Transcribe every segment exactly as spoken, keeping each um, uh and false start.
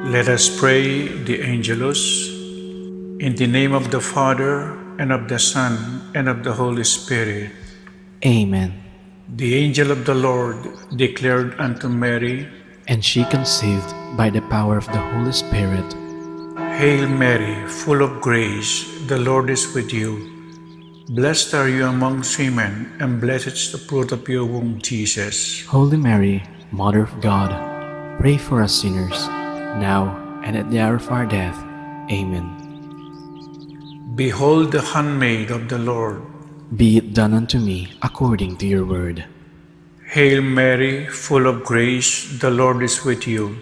Let us pray the Angelus. In the name of the Father, and of the Son, and of the Holy Spirit. Amen. The angel of the Lord declared unto Mary, and she conceived by the power of the Holy Spirit. Hail Mary, full of grace, the Lord is with you. Blessed are you amongst women, and blessed is the fruit of your womb, Jesus. Holy Mary, Mother of God, pray for us sinners, now and at the hour of our death. Amen. Behold the handmaid of the Lord. Be it done unto me according to your word. Hail Mary, full of grace, the Lord is with you.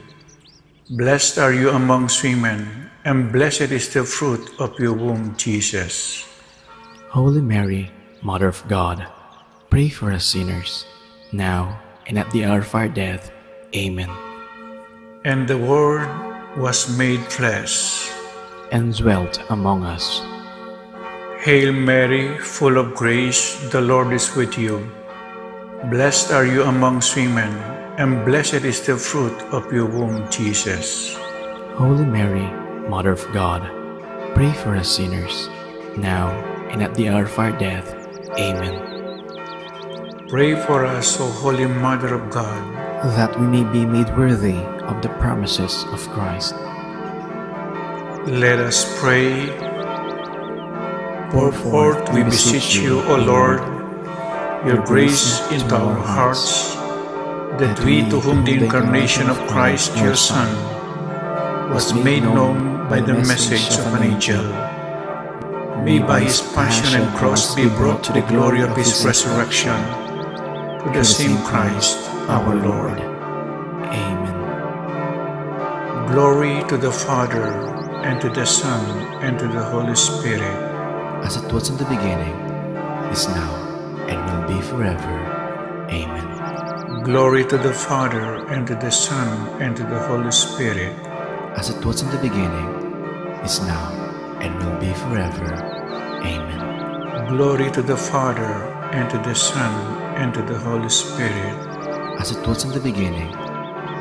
Blessed are you amongst women, and blessed is the fruit of your womb, Jesus. Holy Mary, Mother of God, pray for us sinners, now and at the hour of our death. Amen. And the Word was made flesh. And dwelt among us. Hail Mary, full of grace, the Lord is with you. Blessed are you amongst women, and blessed is the fruit of your womb, Jesus. Holy Mary, Mother of God, pray for us sinners, now and at the hour of our death. Amen. Pray for us, O Holy Mother of God, that we may be made worthy of the promises of Christ. Let us pray. Pour forth, we beseech you, O Lord, your grace into our hearts, that we, to whom the incarnation of Christ, your Son, was made known by the message of an angel, may by his passion and cross be brought to the glory of his resurrection. Through the same Christ our Lord. Amen. Glory to the Father, and to the Son, and to the Holy Spirit. As it was in the beginning, is now, and will be forever. Amen. Glory to the Father, and to the Son, and to the Holy Spirit. As it was in the beginning, is now, and will be forever. Amen. Glory to the Father, and to the Son, and to the Holy Spirit. As it was in the beginning,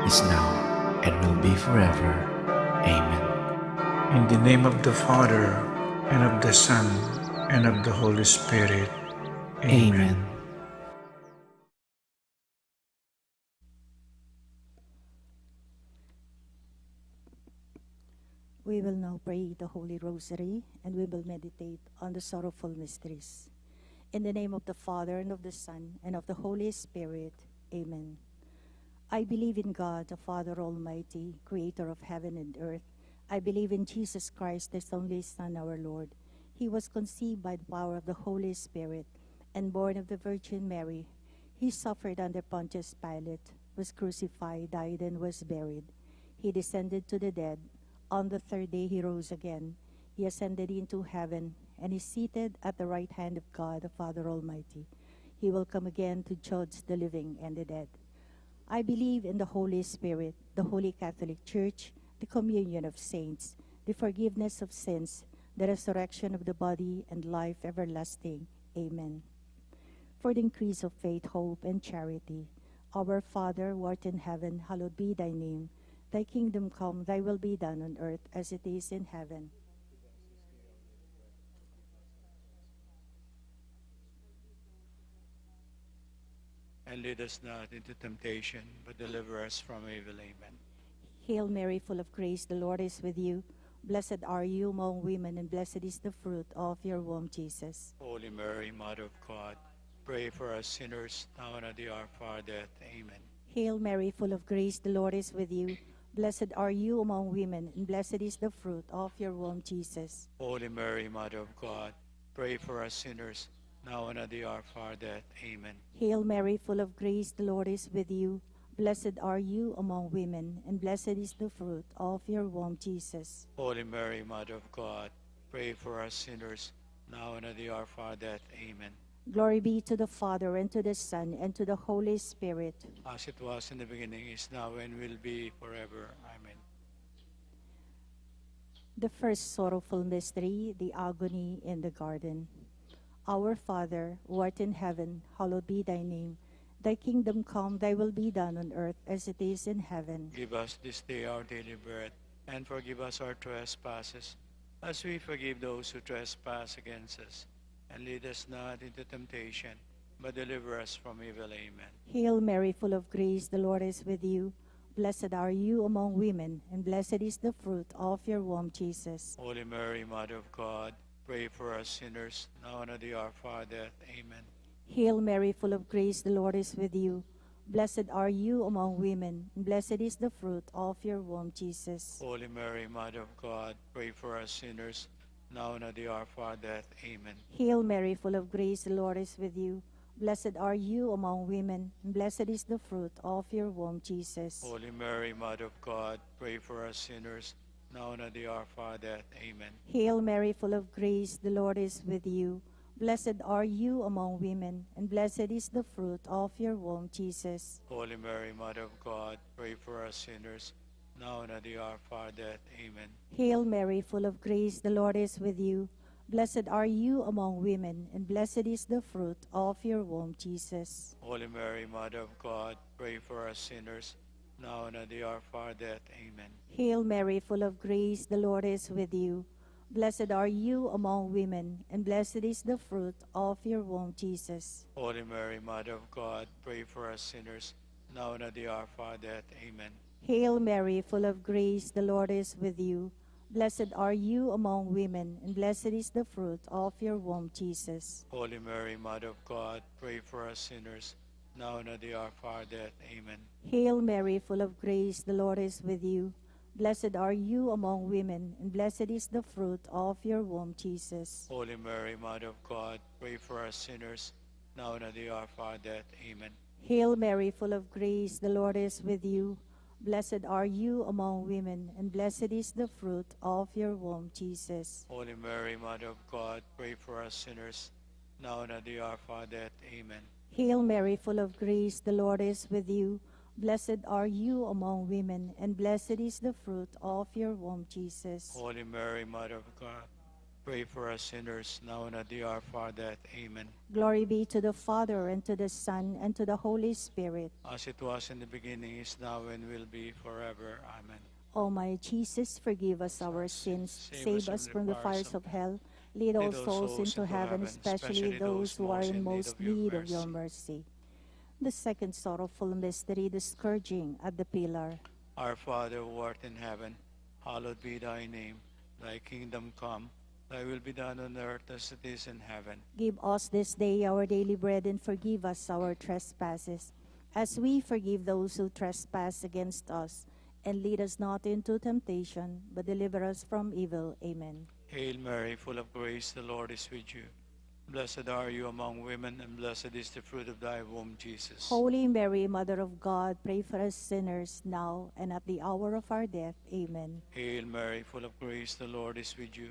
is now, and will be forever. Amen. In the name of the Father, and of the Son, and of the Holy Spirit. Amen. Amen. We will now pray the Holy Rosary, and we will meditate on the sorrowful mysteries. In the name of the Father, and of the Son, and of the Holy Spirit. Amen. I believe in God, the Father Almighty, creator of heaven and earth. I believe in Jesus Christ, his only Son, our Lord. He was conceived by the power of the Holy Spirit and born of the Virgin Mary. He suffered under Pontius Pilate, was crucified, died, and was buried. He descended to the dead. On the third day he rose again. He ascended into heaven, and is seated at the right hand of God, the Father Almighty. He will come again to judge the living and the dead. I believe in the Holy Spirit, the Holy Catholic Church, the communion of saints, the forgiveness of sins, the resurrection of the body, and life everlasting. Amen. For the increase of faith, hope, and charity, Our Father, who art in heaven, hallowed be thy name. Thy kingdom come, thy will be done on earth as it is in heaven. And lead us not into temptation, but deliver us from evil. Amen. Hail Mary, full of grace, the Lord is with you. Blessed are you among women, and blessed is the fruit of your womb, Jesus. Holy Mary, Mother of God, pray for us sinners, now and at the hour of our death. Amen. Hail Mary, full of grace, the Lord is with you. Blessed are you among women, and blessed is the fruit of your womb, Jesus. Holy Mary, Mother of God, pray for us sinners, now and at the hour of our death. Amen. Hail Mary, full of grace, the Lord is with you. Blessed are you among women, and blessed is the fruit of your womb, Jesus. Holy Mary, Mother of God, pray for us sinners, now and at the hour of our death. Amen. Glory be to the Father, and to the Son, and to the Holy Spirit. As it was in the beginning, is now, and will be forever. Amen. The first sorrowful mystery, the agony in the garden. Our Father, who art in heaven, hallowed be thy name. Thy kingdom come, thy will be done on earth as it is in heaven. Give us this day our daily bread, and forgive us our trespasses, as we forgive those who trespass against us. And lead us not into temptation, but deliver us from evil. Amen. Hail Mary, full of grace, the Lord is with you. Blessed are you among women, and blessed is the fruit of your womb, Jesus. Holy Mary, Mother of God, pray for us sinners, now and at the hour of our death. Amen. Hail Mary, full of grace, the Lord is with you. Blessed are you among women, and blessed is the fruit of your womb, Jesus. Holy Mary, Mother of God, pray for us sinners, now and at the hour of our death. Amen. Hail Mary, full of grace, the Lord is with you. Blessed are you among women, and blessed is the fruit of your womb, Jesus. Holy Mary, Mother of God, pray for us sinners, now and at the hour of our death. Amen. Hail Mary, full of grace, the Lord is with you. Blessed are you among women, and blessed is the fruit of your womb, Jesus. Holy Mary, Mother of God, pray for us sinners, now and at the hour of our death. Amen. Hail Mary, full of grace, the Lord is with you. Blessed are you among women, and blessed is the fruit of your womb, Jesus. Holy Mary, Mother of God, pray for us sinners, now and at the hour of our death. Amen. Hail Mary, full of grace, the Lord is with you. Blessed are you among women, and blessed is the fruit of your womb, Jesus. Holy Mary, Mother of God, pray for us sinners, now and at the hour of our death. Amen. Hail Mary, full of grace, the Lord is with you. Blessed are you among women, and blessed is the fruit of your womb, Jesus. Holy Mary, Mother of God, pray for us sinners, now and at the hour of our death. Amen. Hail Mary, full of grace, the Lord is with you. Blessed are you among women, and blessed is the fruit of your womb, Jesus. Holy Mary, Mother of God, pray for us sinners, now and at the hour of our death. Amen. Hail Mary, full of grace, the Lord is with you. Blessed are you among women, and blessed is the fruit of your womb, Jesus. Holy Mary, Mother of God, pray for us sinners, now and at the hour of our death. Amen. Hail Mary, full of grace, the Lord is with you. Blessed are you among women, and blessed is the fruit of your womb, Jesus. Holy Mary, Mother of God, pray for us sinners, now and at the hour of our death. Amen. Glory be to the Father, and to the Son, and to the Holy Spirit. As it was in the beginning, is now, and will be forever. Amen. O my Jesus, forgive us our sins, save us from the fires of hell, lead all souls into heaven, especially those who are in most need of your mercy. The second sorrowful mystery, the scourging at the pillar. Our Father who art in heaven, hallowed be thy name. Thy kingdom come, thy will be done on earth as it is in heaven. Give us this day our daily bread, and forgive us our trespasses, as we forgive those who trespass against us. And lead us not into temptation, but deliver us from evil. Amen. Hail Mary, full of grace, the Lord is with you. Blessed are you among women, and blessed is the fruit of thy womb, Jesus. Holy Mary, Mother of God, pray for us sinners, now and at the hour of our death. Amen. Hail Mary, full of grace, the Lord is with you.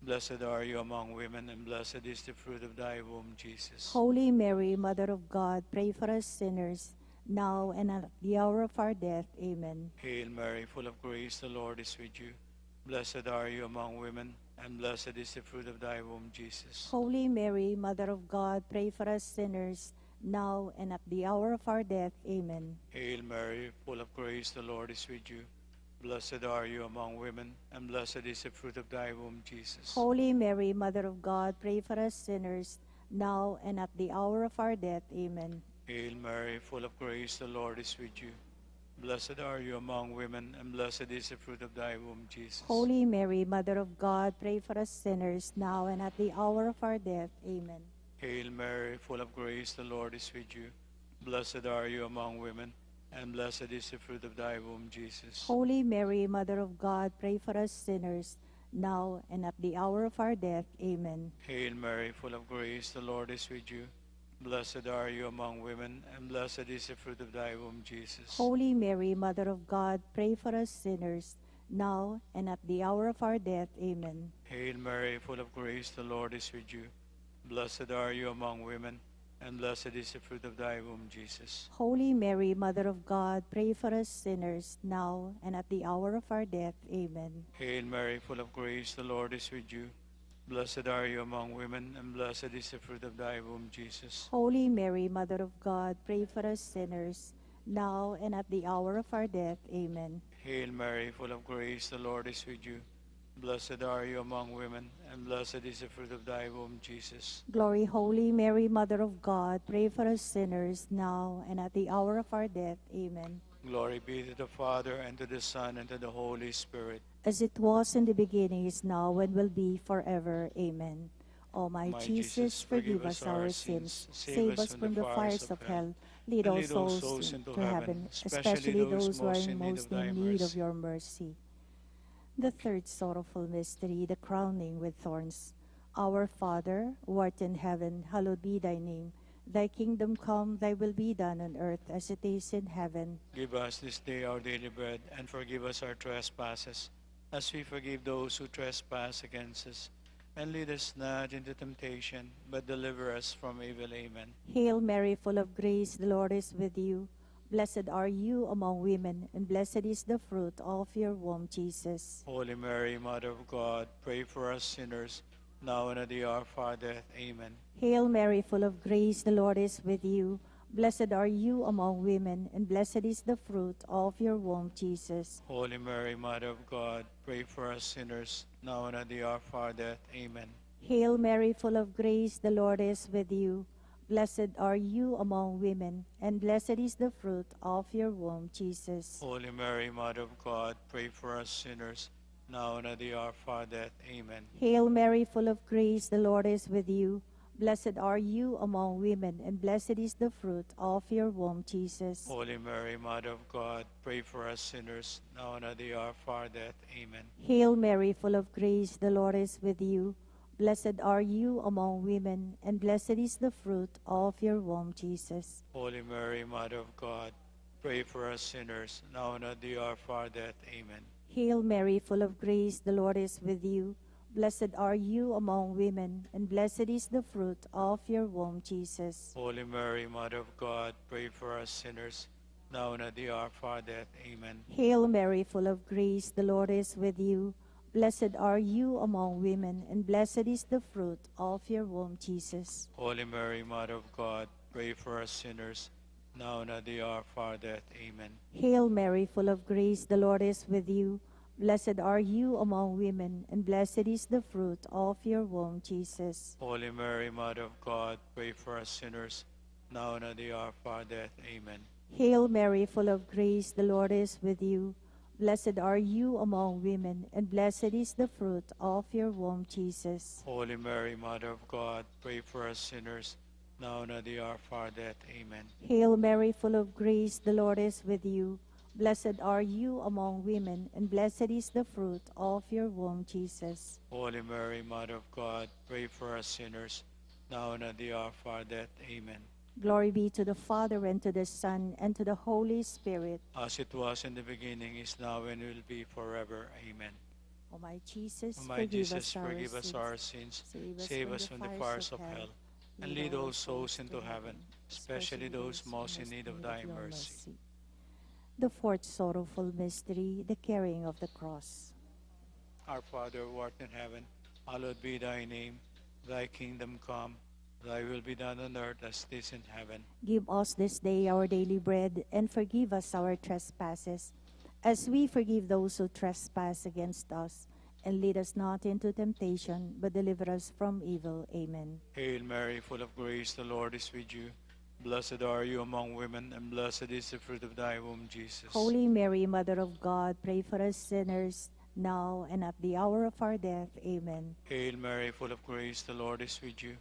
Blessed are you among women, and blessed is the fruit of thy womb, Jesus. Holy Mary, Mother of God, pray for us sinners, now and at the hour of our death. Amen. Hail Mary, full of grace, the Lord is with you. Blessed are you among women, and blessed is the fruit of thy womb, Jesus. Holy Mary, Mother of God, pray for us sinners, now and at the hour of our death. Amen. Hail Mary, full of grace, the Lord is with you. Blessed are you among women, and blessed is the fruit of thy womb, Jesus. Holy Mary, Mother of God, pray for us sinners, now and at the hour of our death. Amen. Hail Mary, full of grace, the Lord is with you. Blessed are you among women, and blessed is the fruit of thy womb, Jesus. Holy Mary, Mother of God, pray for us sinners, now and at the hour of our death. Amen. Hail Mary, full of grace, the Lord is with you. Blessed are you among women, and blessed is the fruit of thy womb, Jesus. Holy Mary, Mother of God, pray for us sinners, now and at the hour of our death. Amen. Hail Mary, full of grace, the Lord is with you. Blessed are you among women, and blessed is the fruit of thy womb, Jesus. Holy Mary, Mother of God, pray for us sinners, now and at the hour of our death. Amen. Hail Mary, full of grace, the Lord is with you. Blessed are you among women, and blessed is the fruit of thy womb, Jesus. Holy Mary, Mother of God, pray for us sinners, now and at the hour of our death. Amen. Hail Mary, full of grace, the Lord is with you. Blessed are you among women, and blessed is the fruit of thy womb, Jesus. Holy Mary, Mother of God, pray for us sinners, now and at the hour of our death. Amen. Hail Mary, full of grace, the Lord is with you. Blessed are you among women, and blessed is the fruit of thy womb, Jesus. Glory, Holy Mary, Mother of God, pray for us sinners, now and at the hour of our death. Amen. Glory be to the Father, and to the Son, and to the Holy Spirit. As it was in the beginning, is now, and will be forever. Amen. O my Jesus, forgive us our sins, save us from the fires of hell, lead all souls into heaven, especially those who are in most in need of your mercy. The third sorrowful mystery, the crowning with thorns. Our Father, who art in heaven, hallowed be thy name. Thy kingdom come, thy will be done on earth as it is in heaven. Give us this day our daily bread, and forgive us our trespasses, as we forgive those who trespass against us. And lead us not into temptation, but deliver us from evil. Amen. Hail Mary, full of grace, the Lord is with you. Blessed are you among women, and blessed is the fruit of your womb, Jesus. Holy Mary, Mother of God, pray for us sinners, now and at the hour of our death. Amen. Hail Mary, full of grace, the Lord is with you. Blessed are you among women, and blessed is the fruit of your womb, Jesus. Holy Mary, Mother of God, pray for us sinners, now and at the hour of our death. Amen. Hail Mary, full of grace, the Lord is with you. Blessed are you among women, and blessed is the fruit of your womb, Jesus. Holy Mary, Mother of God, pray for us sinners, now and at the hour of our death. Amen. Hail Mary, full of grace, the Lord is with you. Blessed are you among women, and blessed is the fruit of your womb, Jesus. Holy Mary, Mother of God, pray for us sinners, now and at the hour of our death. Amen. Hail Mary, full of grace, the Lord is with you. Blessed are you among women, and blessed is the fruit of your womb, Jesus. Holy Mary, Mother of God, pray for us sinners, now and at the hour of our death. Amen. Hail Mary, full of grace, the Lord is with you. Blessed are you among women, and blessed is the fruit of your womb, Jesus. Holy Mary, Mother of God, pray for us sinners, now and at the hour of our death. Amen. Hail Mary, full of grace, the Lord is with you. Blessed are you among women, and blessed is the fruit of your womb, Jesus. Holy Mary, Mother of God, pray for us sinners, now and at the hour of our death. Amen. Hail Mary, full of grace, the Lord is with you. Blessed are you among women, and blessed is the fruit of your womb, Jesus. Holy Mary, Mother of God, pray for us sinners, now and at the hour of our death. Amen. Hail Mary, full of grace, the Lord is with you. Blessed are you among women, and blessed is the fruit of your womb, Jesus. Holy Mary, Mother of God, pray for us sinners, now and at the hour of our death. Amen. Hail Mary, full of grace, the Lord is with you. Blessed are you among women, and blessed is the fruit of your womb, Jesus. Holy Mary, Mother of God, pray for us sinners, now and at the hour of our death. Amen. Glory be to the Father, and to the Son, and to the Holy Spirit. As it was in the beginning, is now, and will be forever. Amen. O my Jesus, O my Jesus, forgive us our sins, save us from the fires of hell, and lead all souls into heaven, especially those most in need of thy mercy. The fourth sorrowful mystery, the carrying of the cross. Our Father, who art in heaven, hallowed be thy name. Thy kingdom come, thy will be done on earth as it is in heaven. Give us this day our daily bread, and forgive us our trespasses, as we forgive those who trespass against us. And lead us not into temptation, but deliver us from evil. Amen. Hail Mary, full of grace, the Lord is with you. Blessed are you among women, and blessed is the fruit of thy womb, Jesus. Holy Mary, Mother of God, pray for us sinners, now and at the hour of our death. Amen. Hail Mary, full of grace, the Lord is with you.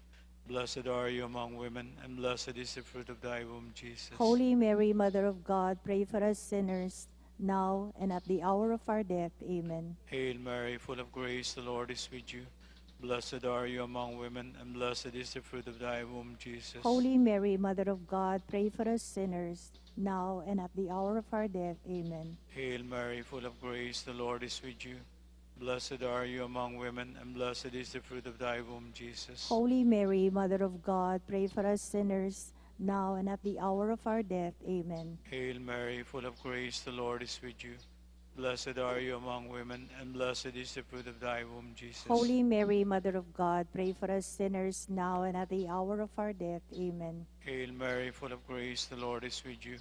Blessed are you among women, and blessed is the fruit of thy womb, Jesus. Holy Mary, Mother of God, pray for us sinners, now and at the hour of our death. Amen. Hail Mary, full of grace, the Lord is with you. Blessed are you among women, and blessed is the fruit of thy womb, Jesus. Holy Mary, Mother of God, pray for us sinners, now and at the hour of our death. Amen. Hail Mary, full of grace, the Lord is with you. Blessed are you among women, and blessed is the fruit of thy womb, Jesus. Holy Mary, Mother of God, pray for us sinners, now and at the hour of our death. Amen. Hail Mary, full of grace, the Lord is with you. Blessed are you among women, and blessed is the fruit of thy womb, Jesus. Holy Mary, Mother of God, pray for us sinners, now and at the hour of our death. Amen. Hail Mary, full of grace, the Lord is with you.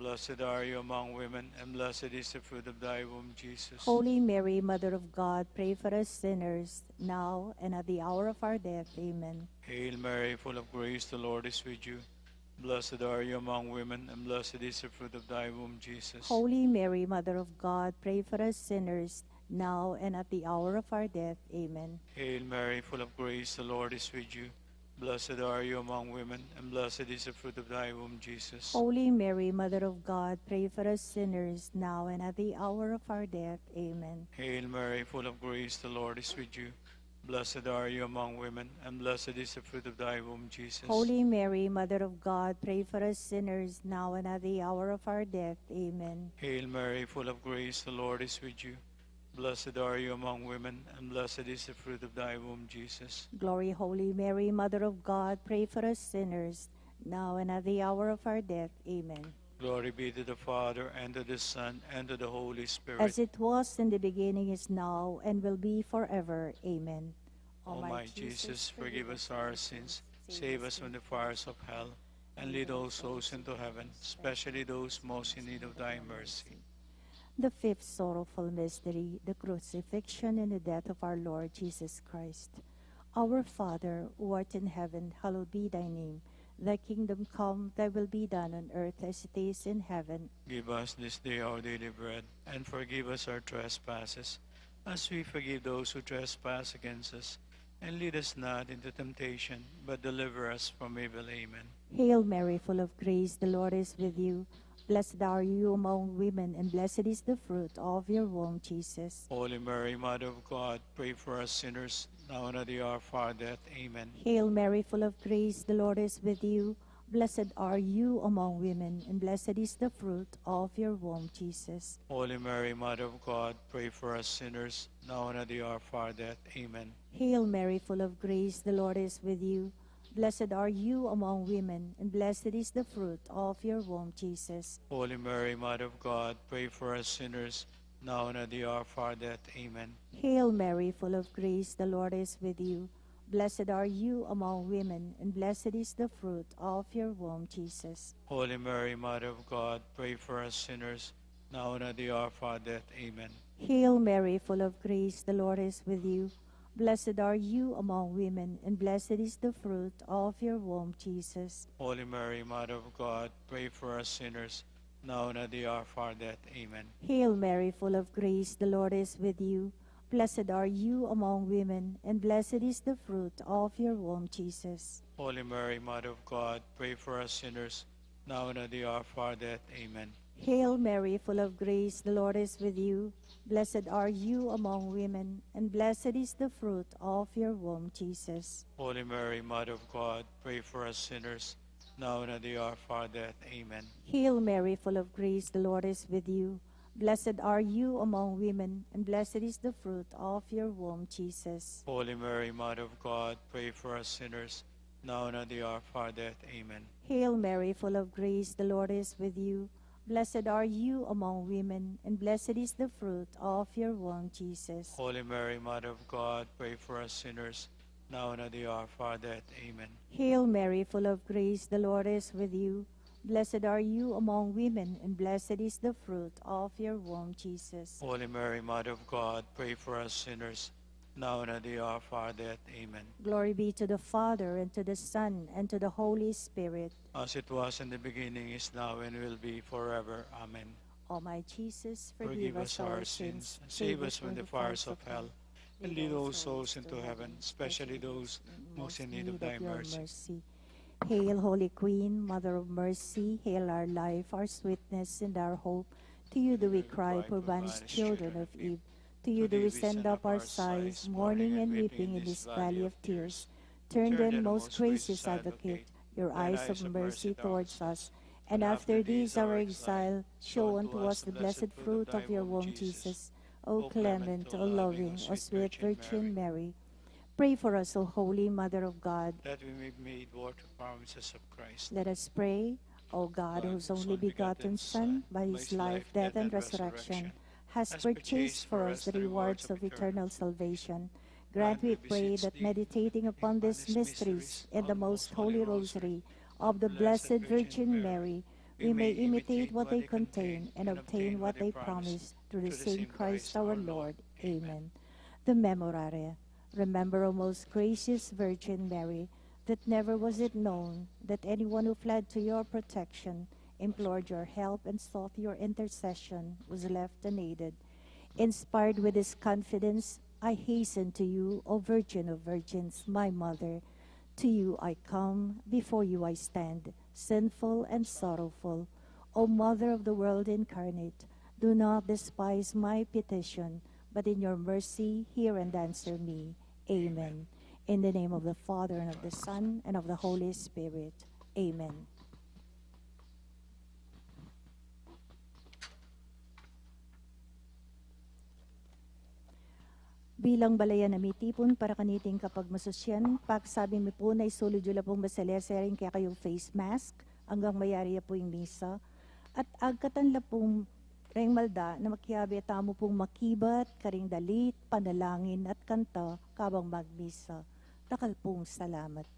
Blessed are you among women, and blessed is the fruit of thy womb, Jesus. Holy Mary, Mother of God, pray for us sinners, now and at the hour of our death. Amen. Hail Mary, full of grace, the Lord is with you. Blessed are you among women, and blessed is the fruit of thy womb, Jesus. Holy Mary, Mother of God, pray for us sinners, now and at the hour of our death. Amen. Hail Mary, full of grace, the Lord is with you. Blessed are you among women, and blessed is the fruit of thy womb, Jesus. Holy Mary, Mother of God, pray for us sinners, now and at the hour of our death. Amen. Hail Mary, full of grace, the Lord is with you. Blessed are you among women, and blessed is the fruit of thy womb, Jesus. Holy Mary, Mother of God, pray for us sinners, now and at the hour of our death. Amen. Hail Mary, full of grace, the Lord is with you. Blessed are you among women, and blessed is the fruit of thy womb, Jesus. Glory, Holy Mary, Mother of God, pray for us sinners, now and at the hour of our death. Amen. Glory be to the Father, and to the Son, and to the Holy Spirit. As it was in the beginning, is now, and will be forever. Amen. O my Jesus, forgive us our sins, save us from the fires of hell, and lead all souls into heaven, especially those most in need of thy mercy. The fifth sorrowful mystery, the crucifixion and the death of our Lord Jesus Christ. Our Father, who art in heaven, hallowed be thy name. Thy kingdom come, thy will be done on earth as it is in heaven. Give us this day our daily bread, and forgive us our trespasses, as we forgive those who trespass against us. And lead us not into temptation, but deliver us from evil. Amen. Hail Mary, full of grace, the Lord is with you. Blessed are you among women, and blessed is the fruit of your womb, Jesus. Holy Mary, Mother of God, pray for us sinners, now and at the hour of our death. Amen. Hail Mary, full of grace, the Lord is with you. Blessed are you among women, and blessed is the fruit of your womb, Jesus. Holy Mary, Mother of God, pray for us sinners, now and at the hour of our death. Amen. Hail Mary, full of grace, the Lord is with you. Blessed are you among women, and blessed is the fruit of your womb, Jesus. Holy Mary, Mother of God, pray for us sinners, now and at the hour of our death. Amen. Hail Mary, full of grace, the Lord is with you. Blessed are you among women, and blessed is the fruit of your womb, Jesus. Holy Mary, Mother of God, pray for us sinners, now and at the hour of our death. Amen. Hail Mary, full of grace, the Lord is with you. Blessed are you among women, and blessed is the fruit of your womb, Jesus. Holy Mary, Mother of God, pray for us sinners, now and at the hour of our death. Amen. Hail Mary, full of grace, the Lord is with you. Blessed are you among women, and blessed is the fruit of your womb, Jesus. Holy Mary, Mother of God, pray for us sinners, now and at the hour of our death. Amen. Hail Mary, full of grace, the Lord is with you. Blessed are you among women, and blessed is the fruit of your womb, Jesus. Holy Mary, Mother of God, pray for us sinners, now and at the hour of our death. Amen. Hail Mary, full of grace, the Lord is with you. Blessed are you among women, and blessed is the fruit of your womb, Jesus. Holy Mary, Mother of God, pray for us sinners, now and at the hour of our death. Amen. Hail Mary, full of grace, the Lord is with you. Blessed are you among women, and blessed is the fruit of your womb, Jesus. Holy Mary, Mother of God, pray for us sinners, now and at the hour of our death. Amen. Hail Mary, full of grace, the Lord is with you. Blessed are you among women, and blessed is the fruit of your womb, Jesus. Holy Mary, Mother of God, pray for us sinners, now and at the hour of our death. Amen. Glory be to the Father, and to the Son, and to the Holy Spirit. As it was in the beginning, is now, and will be forever. Amen. O my Jesus, forgive us our sins, save us from the fires of hell, and lead all souls into heaven, especially those most in need of thy mercy. Hail, Holy Queen, Mother of Mercy, hail our life, our sweetness, and our hope. To you do we cry, poor banished children of Eve. To you do we send up our sighs, mourning and weeping in this valley of tears. Turn then, most gracious Advocate, your eyes of mercy towards us, and after this our exile, show unto us the blessed fruit of your womb, Jesus. O clement, O loving, O sweet Virgin Mary, pray for us, O Holy Mother of God, that we may be made worthy of the promises of Christ. Let us pray. O God, whose only begotten Son, by his life, death, and resurrection, has purchased for us the rewards of eternal salvation, grant, we pray, that meditating upon these mysteries in the most holy rosary of the Blessed Virgin Mary, we may imitate what they contain and obtain what they promise, through the same Christ our Lord. Amen. The Memorare. Remember, O most gracious Virgin Mary, that never was it known that anyone who fled to your protection, implored your help, and sought your intercession was left unaided. Inspired with this confidence, I hasten to you, O Virgin of Virgins, my Mother. To you I come, before you I stand, sinful and sorrowful. O Mother of the World incarnate, do not despise my petition, but in your mercy hear and answer me. Amen. In the name of the Father, and of the Son, and of the Holy Spirit. Amen. Bilang balayan a mitipun para kaniting kapagmasusyan, pagsabi mi pu na isulud yu la pung masalese ring kekayung face mask anggang mayari ya pu ing misa, at agkatan la pung reng malda na makiabe tamu pung makibat karing dalit, panalangin at kanta kabang magmisa. Dakal pung salamat.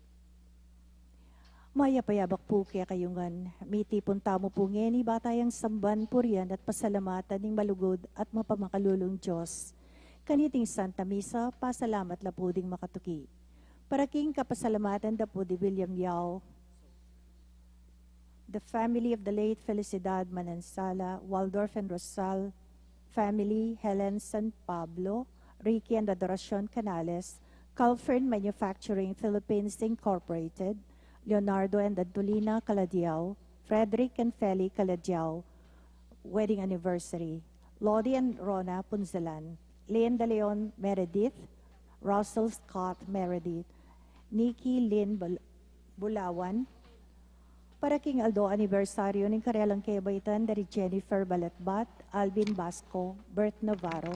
Mayap a yabak pu kekayu ngan, mitipun tamu pu ngeni ba tayang samban, purian at pasalamatan ing malugud at mapamakalulung Dios. Kaniting Santa Misa, pasalamat la pu ding makatuki. Para king kapasalamatan da pu di William Yao, the family of the late Felicidad Manansala, Waldorf and Rosal family, Helen San Pablo, Ricky and Adoracion Canales, Calfern Manufacturing Philippines Incorporated, Leonardo and Antolina Caladiao, Frederick and Feli Caladiao, wedding anniversary, Lodi and Rona Punzalan, Lynn De Leon Meredith, Russell Scott Meredith, Nikki Lynn Bul-, Bulawan, para king aldo anibersaryo ning karelang kebaitan da ri Jennifer Balatbat, Alvin Basco, Bert Navarro,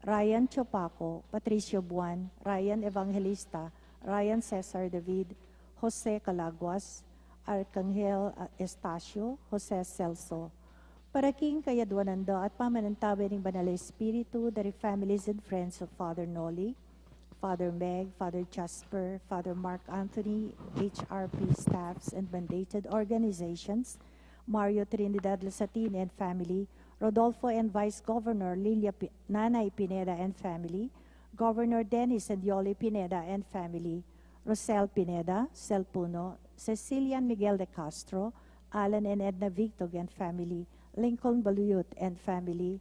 Ryan Chopaco, Patricio Buan, Ryan Evangelista, Ryan Cesar David, Jose Calaguas, Arcangel, ah, Estacio, Jose Celso. Para king kayadwanan da at pamanantabe ning Banal a Espiritu, da ri families and friends of Father Noli, Father Meg, Father Jasper, Father Mark Anthony, H R P staffs and mandated organizations, Mario Trinidad Lasatine and family, Rodolfo and Vice Governor Lilia Pi-, Nanay Pineda and family, Governor Dennis and Yoli Pineda and family, Rosel Pineda, Sel Puno, Cecilian Miguel de Castro, Alan and Edna Victog and family, Lincoln Baluyot and family,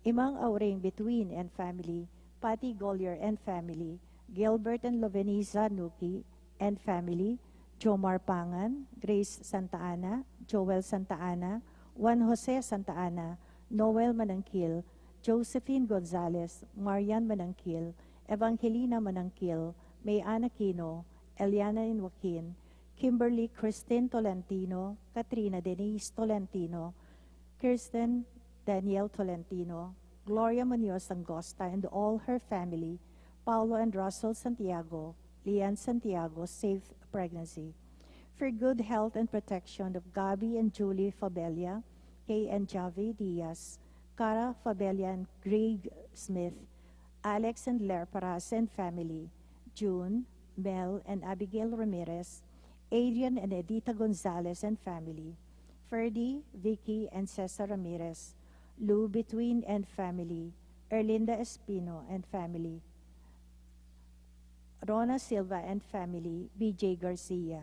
Imang Auring Bituin and family, Patty Gollier and family, Gilbert and Loveniza Nuki and family, Jomar Pangan, Grace Santa Ana, Joel Santa Ana, Juan Jose Santa Ana, Noel Manangkil, Josephine Gonzalez, Marian Manangkil, Evangelina Manangkil, May Ann Aquino, Eliana and Joaquin, Kimberly Christine Tolentino, Katrina Denise Tolentino, Kirsten Daniel Tolentino, Gloria Munoz Angosta and all her family, Paulo and Russell Santiago, Lian Santiago, safe pregnancy. For good health and protection of Gabby and Julie Fabella, Kay and Javi Diaz, Cara Fabella and Greg Smith, Alex and Ler Paras and family, June, Mel and Abigail Ramirez, Adrian and Edita Gonzalez and family, Ferdy, Vicky and Cesar Ramirez, Lou Between and family, Erlinda Espino and family, Rona Silva and family, B J Garcia.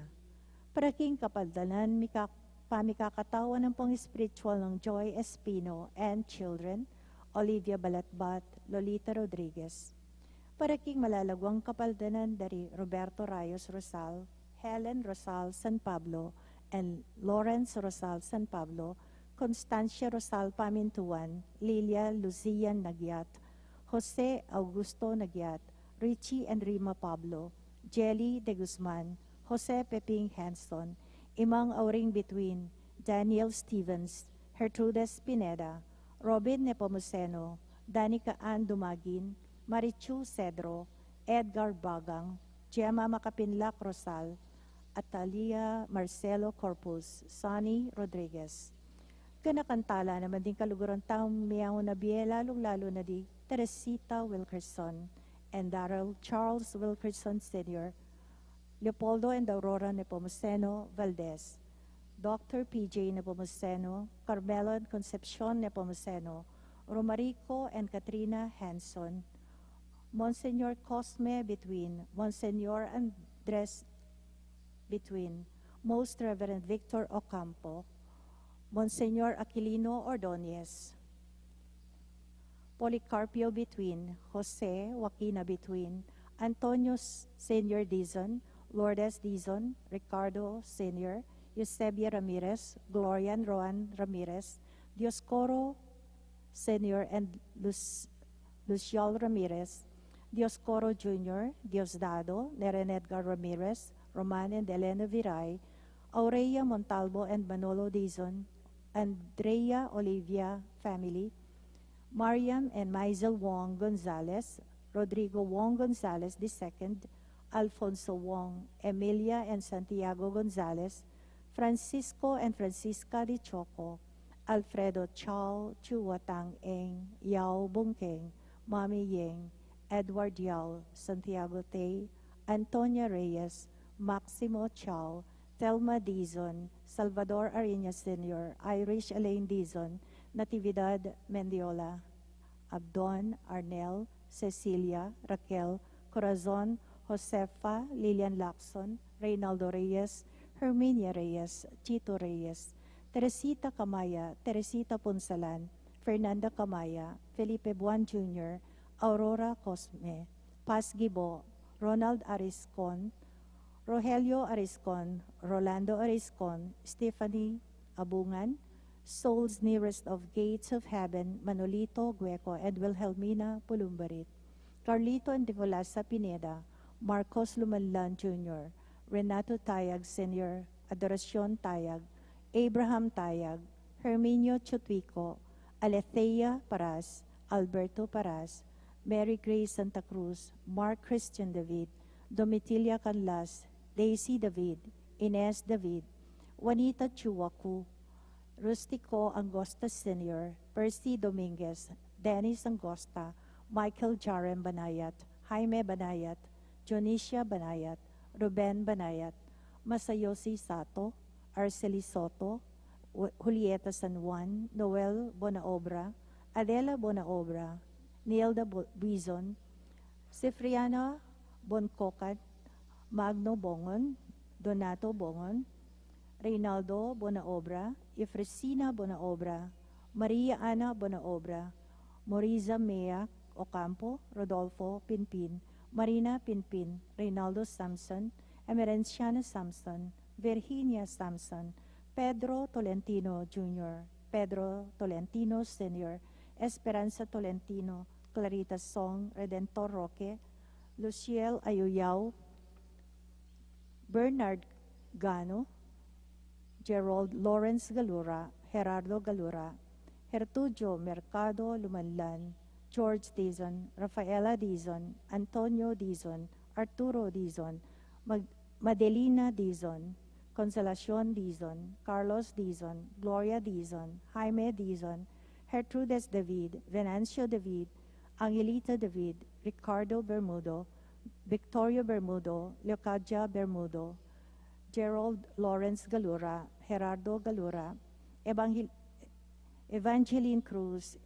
Para king kapaldanan, mika-, pamikakatawan ampong espiritual nang Joy Espino and children, Olivia Balatbat, Lolita Rodriguez. Para king malalaguang kapaldanan da ri Roberto Rayos Rosal, Helen Rosal San Pablo, and Lawrence Rosal San Pablo, Constancia Rosal Pamintuan, Lilia Lucia Nagyat, Jose Augusto Nagyat, Richie and Rima Pablo, Jelly De Guzman, Jose Peping Henson, Imang Auring Between, Daniel Stevens, Gertrudes Pineda, Robin Nepomuceno, Danica Ann Dumagin, Marichu Cedro, Edgar Bagang, Gemma Makapinlak Rosal, Atalia Marcelo Corpus, Sonny Rodriguez. Ganakantala naman ding kaluguran tamu miyauna bie, lalung-lalu na di Teresita Wilkerson and Daryl Charles Wilkerson Senior, Leopoldo and Aurora Nepomuceno Valdez, Doctor P J Nepomuceno, Carmelo and Concepcion Nepomuceno, Romarico and Katrina Hanson, Monsignor Cosme Between, Monsignor Andres Between, Most Reverend Victor Ocampo, Monsignor Aquilino Ordonez, Policarpio Between, Jose Joaquina Between, Antonio S-, Senior Dizon, Lourdes Dizon, Ricardo Senior, Eusebia Ramirez, Gloria and Roan Ramirez, Dioscoro Senior and Lus-, Lucial Ramirez, Dioscoro Junior, Diosdado, Neren Edgar Ramirez, Roman and Elena Viray, Aurea Montalvo and Manolo Dizon, Andrea Olivia family, Mariam and Maisel Wong Gonzalez, Rodrigo Wong Gonzalez the second, Alfonso Wong, Emilia and Santiago Gonzalez, Francisco and Francisca de Choco, Alfredo Chao, Chua Tang Eng, Yao Bungkeng, Mami Yeng, Edward Yao, Santiago Tay, Antonia Reyes, Maximo Chao, Thelma Dizon, Salvador Ariñas Senior, Irish Elaine Dizon, Natividad Mendiola, Abdon, Arnel, Cecilia, Raquel, Corazon, Josefa, Lilian Lacson, Reynaldo Reyes, Herminia Reyes, Chito Reyes, Teresita Camaya, Teresita Punsalan, Fernanda Camaya, Felipe Buan Junior, Aurora Cosme, Paz Gibo, Ronald Ariscon, Rogelio Ariscon, Rolando Ariscon, Stephanie Abungan, Souls Nearest of Gates of Heaven, Manolito Gueco and Wilhelmina Pulumbarit, Carlito and Nicolasa Pineda, Marcos Lumanlan Junior, Renato Tayag Senior, Adoracion Tayag, Abraham Tayag, Herminio Chutuico, Alethea Paras, Alberto Paras, Mary Grace Santa Cruz, Mark Christian David, Domitila Canlas, Daisy David, Ines David, Juanita Chuacu, Rustico Angosta Senior, Percy Dominguez, Dennis Angosta, Michael Jarem Banayat, Jaime Banayat, Dionisia Banayat, Ruben Banayat, Masayoshi Sato, Arceli Soto, Ju-, Julieta San Juan, Noel Bonaobra, Adela Bonaobra, Nilda Bo-, Buizon, Sifriana Boncocat, Magno Bongon, Donato Bongon, Reynaldo Bonaobra, Efresina Bonaobra, Maria Ana Bonaobra, Moriza Mea Ocampo, Rodolfo Pinpin, Marina Pinpin, Reynaldo Samson, Emerenciana Samson, Virginia Samson, Pedro Tolentino Junior, Pedro Tolentino Senior, Esperanza Tolentino, Clarita Song, Redentor Roque, Luciel Ayuyao, Bernard Gano, Gerald Lawrence Galura, Gerardo Galura, Gertrudio Mercado Lumanlan, George Dizon, Rafaela Dizon, Antonio Dizon, Arturo Dizon, Mag-, Madelina Dizon, Consolacion Dizon, Carlos Dizon, Gloria Dizon, Jaime Dizon, Gertrudes David, Venancio David, Angelita David, Ricardo Bermudo, Victorio Bermudo, Leocadia Bermudo, Gerald Lawrence Galura, Gerardo Galura, Evangel-, Evangeline Cruz,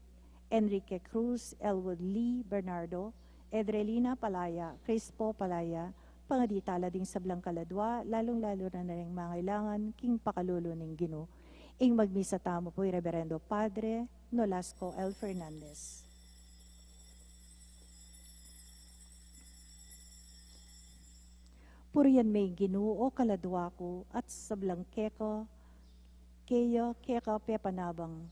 Enrique Cruz, Elwood Lee Bernardo, Edrelina Palaya, Crispo Palaya, pangadi tala ding sablang kaladwa, lalung-lalu na ring mangailangan king pakalulu ning Ginu. Ing magmisa tamu pu i Reverendo Padre Nolasco L Fernandez. Purian me ing Ginu, o kaladwa ku, at sablang keka, keya, keka pepanabang,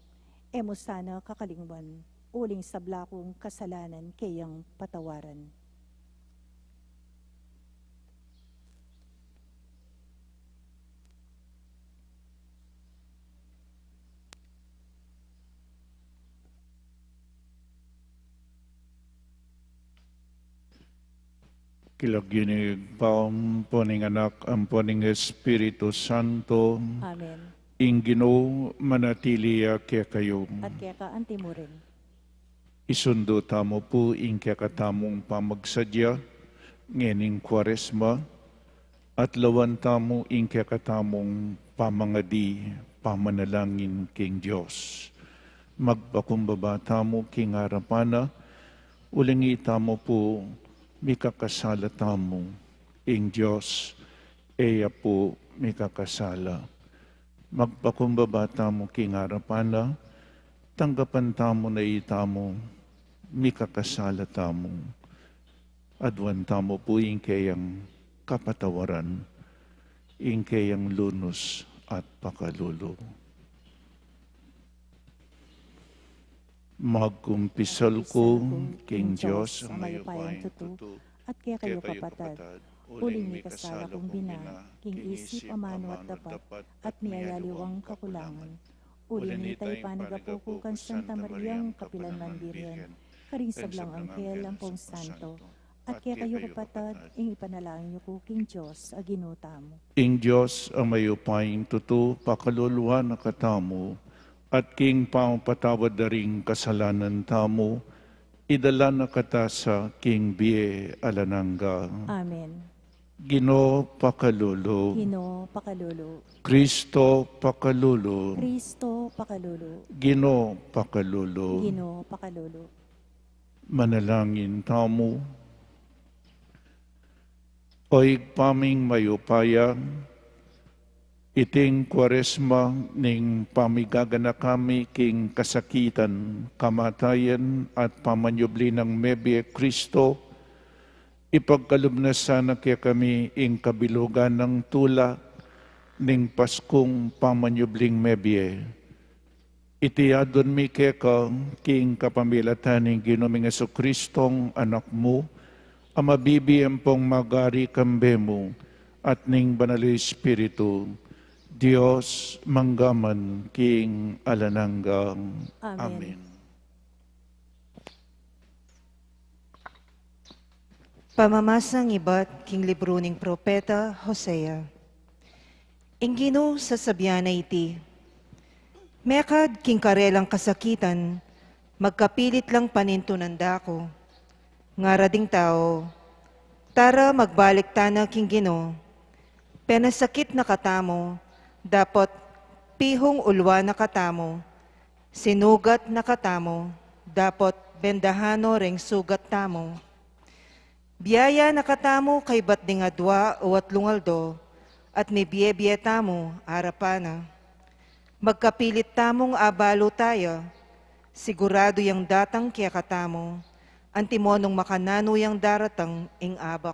e mu sana kakalingwan, uling sabla kung kasalanan keyang patawaran. King lagyu ning Ibpa, ampo ning Anak, ampo ning Espiritu Santo. Amen. Ing Ginu manatili ya kekayu. At keka antimurin. Isundu tamu pu ing kekatamung pamagsadya ngening Kuaresma, at lawan tamu ing kekatamung pamangadi, pamanalangin king Dios. Magpakumbaba tamu king arapan na, uling itamu pu mikakasala tamu, ing Dios e ya pu mikakasala. Magpakumbaba tamu king arapan na, tanggapan tamu na itamu mikakasala tamu. Aduan tamu pu ing keyang kapatawaran, ing keyang lunus at pakalulu. Magkumpisal ku king Dios a mayupayang tutu, at kekayu kapatad, uling mikasala kung bina, king isip, amanu at dapat, at miyayaliwang kakulangan. Uli na nita, ipanagapu ku kang Santa Mariang kapilanman Birhen, karing sablang anghel ampong santo, at kekayu kapatad, ing ipanalangin yu ku king Dios a Ginu tamu. Ing Dios a mayupayang tutu pakaluluan na katamu, at king pamapatawad da ring kasalanan tamu, idala na kata sa king bie alang angga. Amen. Ginu pakalulu. Ginu pakalulu. Kristo pakalulu. Kristo pakalulu. Ginu pakalulu. Ginu pakalulu. Manalangin tamu. O Ibpa ming mayupaya, iting Kuaresma ning pamigaganaka mi king kasakitan, kamatayan, at pamanyubli nang mebie Kristo, ipagkalub na sana kekami ing kabilugan nang tula ning Paskung pamanyubling mebie. Iti aduan mi keka king kapamilatan ning Ginu ming Jesucristong Anak mu, a mabibie ampong magari kambe mu at ning Banal a Espiritu, Dios mangga man king alang angga. Amen. Amen. Pamamasang ibat king libru ning propeta Hosea. Ing Ginu sasabian na iti, mekad king karelang kasakitan, magkapilit lang panintunan da ku. Ngara ding tau, tara magbalik tana king Ginu. Penasakit na katamu, dapot pihung ulwa na katamu. Sinugat na katamu, dapot bendahan no ring sugat tamu. Biyaya na katamu kaybat ding adua o atlung aldo, at mibie-bie tamu arapan na. Magkapilit tamung abalu taya, siguradu yang datang kekatamu, antimo nung makananu yang daratang ing abak.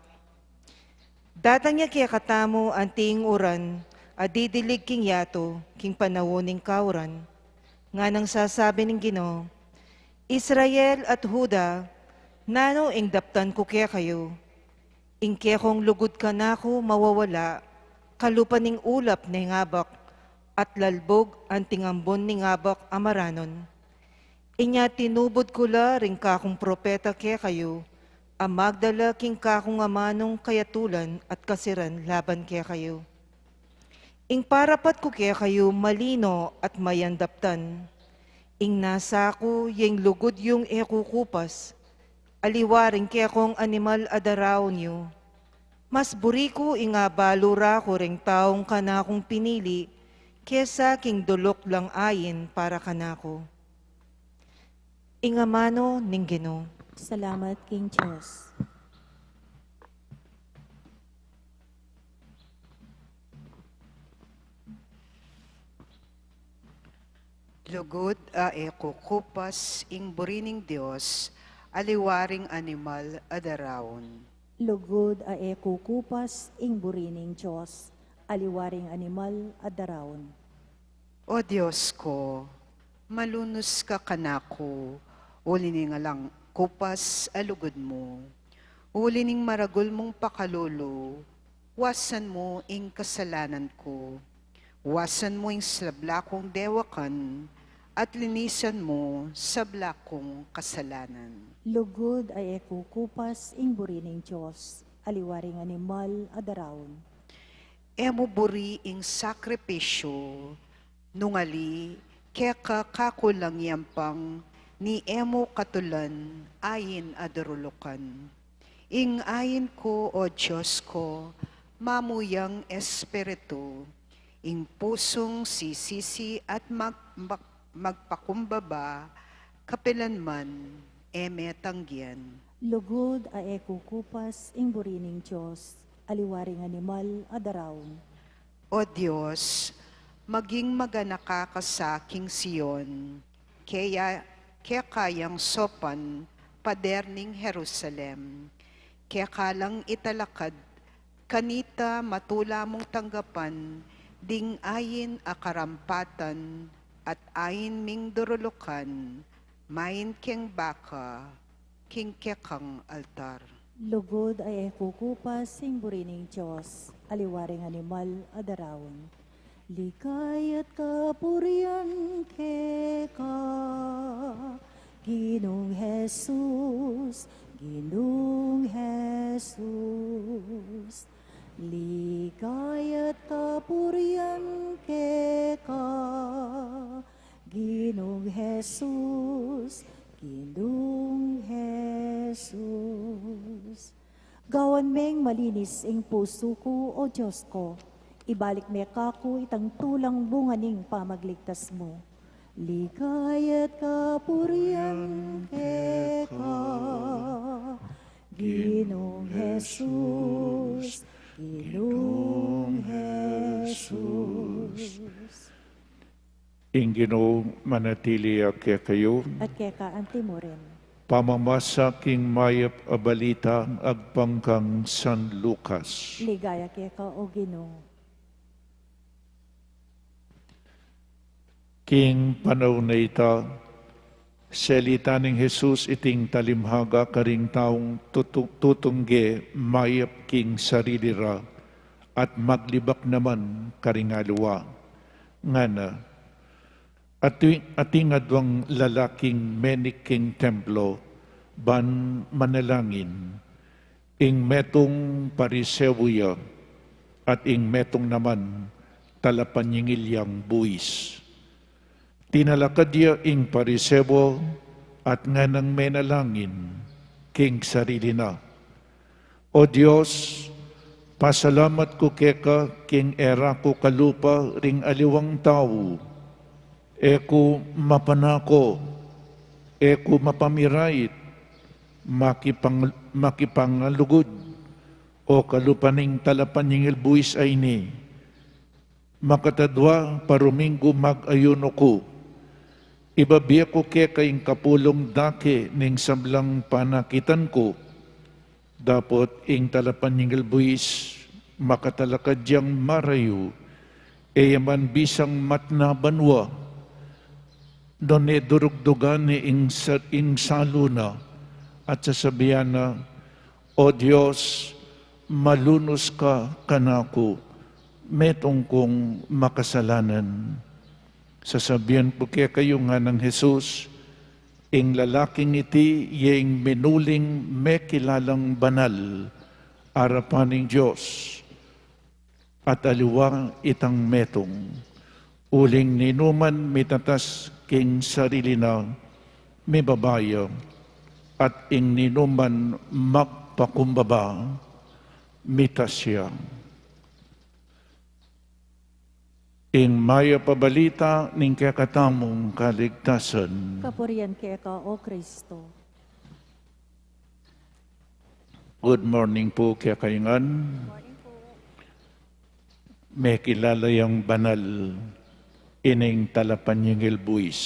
Datang ya kekatamu anting uran a didilig king yatu, king panaun ning kauran. Nganang sasabi ning Ginu, Israel at Juda, nanu ing daptan ku kekayu? Ing kekong lugud kanaku mawawala, kalupa ning ulap ning abak, at lalbug anting ambun ning abak a maranon. Inya tinubud ku la ring kakung propeta kekayu, a magdala king kakung amanung kayatulan at kasiran laban kekayu. Ing parapat ku kekayu malino at mayandaptan. Ing nasa ku ya ing lugud yung e kukupas, aliwa ring kekong animal a daraun yu. Mas buri ku ing abalu ra ku ring taung kanakung pinili, kesa king duluk lang ain para kanaku. Ing amanu ning Ginu. Salamat king Dios. Lugud a e kukupas ing buri ning Dios, aliwa ring animal a daraun. Lugud a e kukupas ing buri ning Dios, aliwa ring animal a daraun. O Dios ko, malunus ka kanaku, uli ning alang kupas a lugud mu, uli ning maragul mung pakalulu, wasan mu ing kasalanan ku. Wasan mu ing sabla kung dewakan, at linisan mu sabla kung kasalanan. Lugud a e kukupas ing buri ning Dios, aliwa ring animal a daraun. E mu buri ing sakripisyu, nung ali keka kaku lang yampang ni e mu katulan ain a durulukan. Ing ain ku, O Dios ko, mamuyang espiritu, Ing pusung sisisi at mag-, mag-, magpakumbaba, kapilan man e me tanggian. Lugud a e kukupas ing buri ning Dios, aliwa ring animal a daraun. O Dios, maging maganaka ka sa king Sion, kaya, keka yang sopan pader ning Jerusalem, keka lang italakad, kanita matula mung tanggapan ding ain a karampatan at ain ming durulukan, main keng baka, king kekang altar. Lugud a e kukupas ing buri ning Dios, aliwa ring animal a daraun. Ligaya at kapurian keka, Ginung Jesus, Ginung Jesus. Ligaya at kapurian keka, Ginung Jesus, Ginung Jesus. Gawan meng malinis ing pusu ku, O Dios ku, ibalik me kaku itang tulang bunga ning pamagligtas mu. Ligaya at kapurian keka, Ginung Jesus, Ginung Jesus. Ing Ginu manatili ya kekayu. At keka anti mu rin. Pamamasa king mayap a balita agpang kang San Lucas. Ligaya keka, O Ginu. King panaun a ita, selita ning Jesus iting talimhaga karing taung tutu-, tutungge mayap king sarili ra at maglibak naman karing aliwa. Ngana, ati-, ating adwang lalaking menik king templo ban manalangin. Ing metung Pariseo ya, at ing metung naman talapanyingil yang buis. Tinalakad ya ing Pariseo at nganang menalangin king sarili na, O Dios, pasalamat ku keka king e ra ku kalupa ring aliwang tau. E ku mapanako, e ku mapamirait, makipang-, makipangalugud, o kalupa ning talapanyingil buis a ini. Makatadwa paruminggu mag-ayuno ku. Ibibie ku keka ing kapulung dake ning sablang panakitan ku. Dapot ing talapanyingil buis, makatalakad yang marayu, e ya man bisang matna banua, nune durugdugan ne ing sa-, ing salu na, at sasabian na, O Dios, malunus ka kanaku, metung kung makasalanan. Sasabian ku kekayu, nganang Jesus, ing lalaking iti ya ing minuling mekilalang banal arapan ning Dios, at aliwa itang metung. Uling ninuman mitatas king sarili na, mibaba ya, at ing ninuman magpakumbaba, mitas ya. Ing mayap a balita ning kekatamung kaligtasan. Kapurian keka, O Kristo. Good morning pu kekayu ngan. Mekilala yang banal ining talapanyingil buis.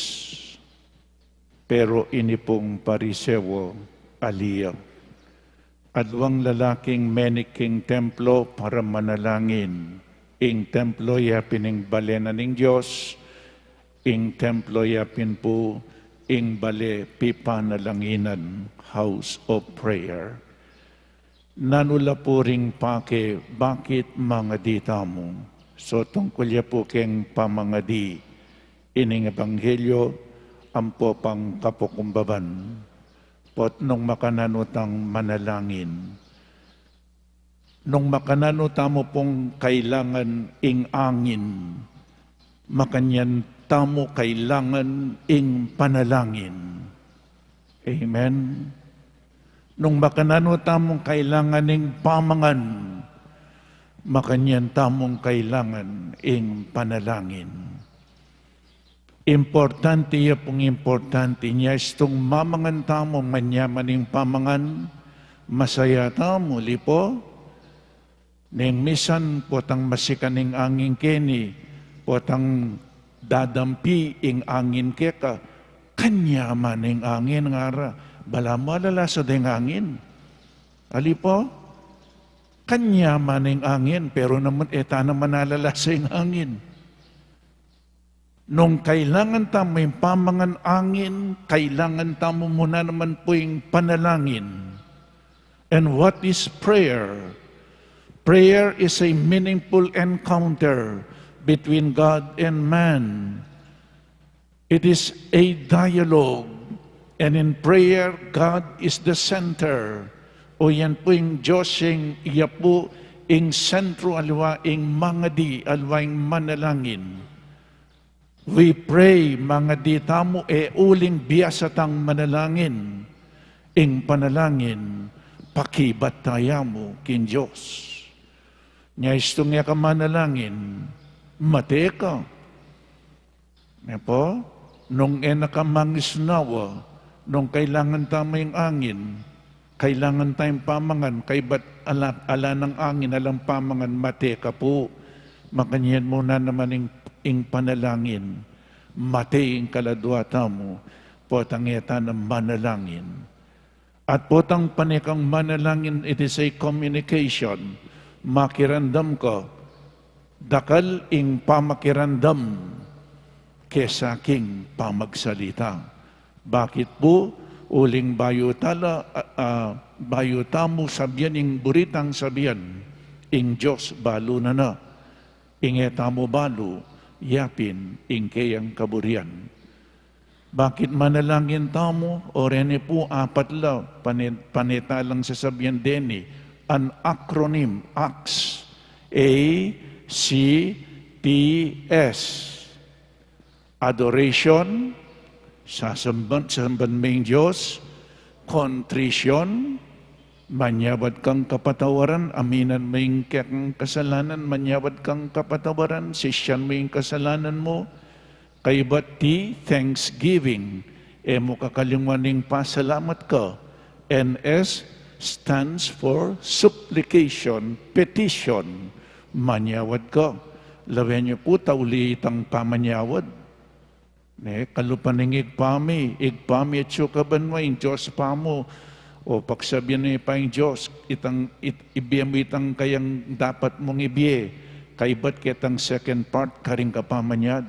Pero ini pung Pariseo, ali ya. Adwang lalaking menik king templo para manalangin. Ing templo ya pin ing bale na ning Dios, ing templo ya pin pu ing bale pipanalanginan, house of prayer. Nanu la pu ring pake, bakit mangadi tamu? So, tungkul ya pu keng pamangadi, ining ebanghelyo, ampo pang kapakumbaban. Pot nung makananu tang manalangin, nung makananu tamu pung kailangan ing angin, makanyan tamu kailangan ing panalangin. Amen. Nung makananu tamung kailangan ing pamangan, Makanyan tamung kailangan ing panalangin. Importante ya pung importante. Nya istung mamangan tamu, manyaman ing pamangan, masaya tamu, ali pu. Neng misan potang masikan ing angin keni, potang dadampi ing angin keka, kanyaman ing angin, ngara. Balamu alalasa deng angin. Ali pu? Kanyaman ing angin, pero naman, e ta naman alalasa ing angin. Nung kailangan tamu ing pamangan, angin, kailangan tamu mu na naman pu ing panalangin. And what is prayer? Prayer is a meaningful encounter between God and man. It is a dialogue. And in prayer, God is the center. O yan pu ing Diyos, ing, iya pu ing sentro, aliwa ing mangadi, aliwa ing manalangin. We pray, mangadi tamu, e uling biasa tang manalangin. Ing panalangin, pakibat taya mu king Diyos. Nya istung e ka manalangin, mate ka. Ne pu? Nung e na ka mangisnawa, nung kailangan tamu ing angin, kailangan tayung pamangan, kaybat ala, ala nang angin, alang pamangan, mate ka pu. Makanyan mu na naman ing, ing panalangin. Mate ing kaladua tamu, potang e ta na manalangin. At potang pane kang manalangin, it is a communication. Makiramdam ka, dakal ing pamakiramdam kesa king pamagsalita. Bakit pu? Uling bayu tala, a, a, bayu tamu sabian ing buri tang sabian, ing Diyos balu na na. Ing e tamu balu, yapin ing keyang kaburian. Bakit manalangin tamu? O reni pu, apat la, pane, pane ta lang sasabian deni, an acronym, acts, A C T S. Adoration, sasamban, sasamban me ing Diyos. Contrition, manyawad kang kapatawaran, aminan me ing kekang kasalanan, manyawad kang kapatawaran, sisian me ing kasalanan mu. Kaybat T, thanksgiving, e mu kakalingwan ing pasalamat ka. And S stands for supplication, petition. Manyawad ka. Lawen yu pu, tauli itang pamanyawad. Ne, kalupa ning Ibpa mi, Ibpa mi atsu ka banua, ing Diyos pamu. O pagsabian mi pa ing Diyos, itang, it, ibie mu itang kayang dapat mung ibie. Kaybat ketang second part, karing kapamanyad.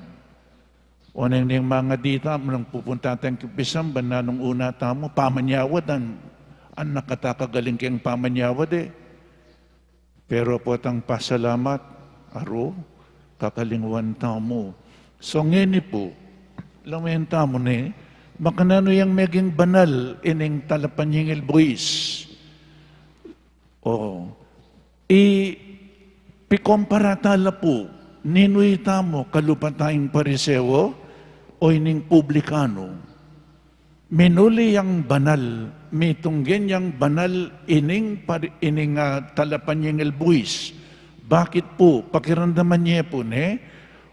O neng, neng mangadi tamu, nung pupunta tang kipisamban, nanung una tamu, pamanyawad, an, an nakatakagaling keng pamanyawad e. Pero potang pasalamat, aru, kakalingwan tamu. So ngeni pu, lawen tamu ne, makananu yang meging banal ining talapanyingil buis. O, i, pikompara tala pu, ninu itamu, kalupa tayang Pariseo, o ining publikano? Minuli yang banal, mitunggen yang banal ining pari-, ining, ah, talapanyingil buis. Bakit pu? Pakiramdaman ye pu ne,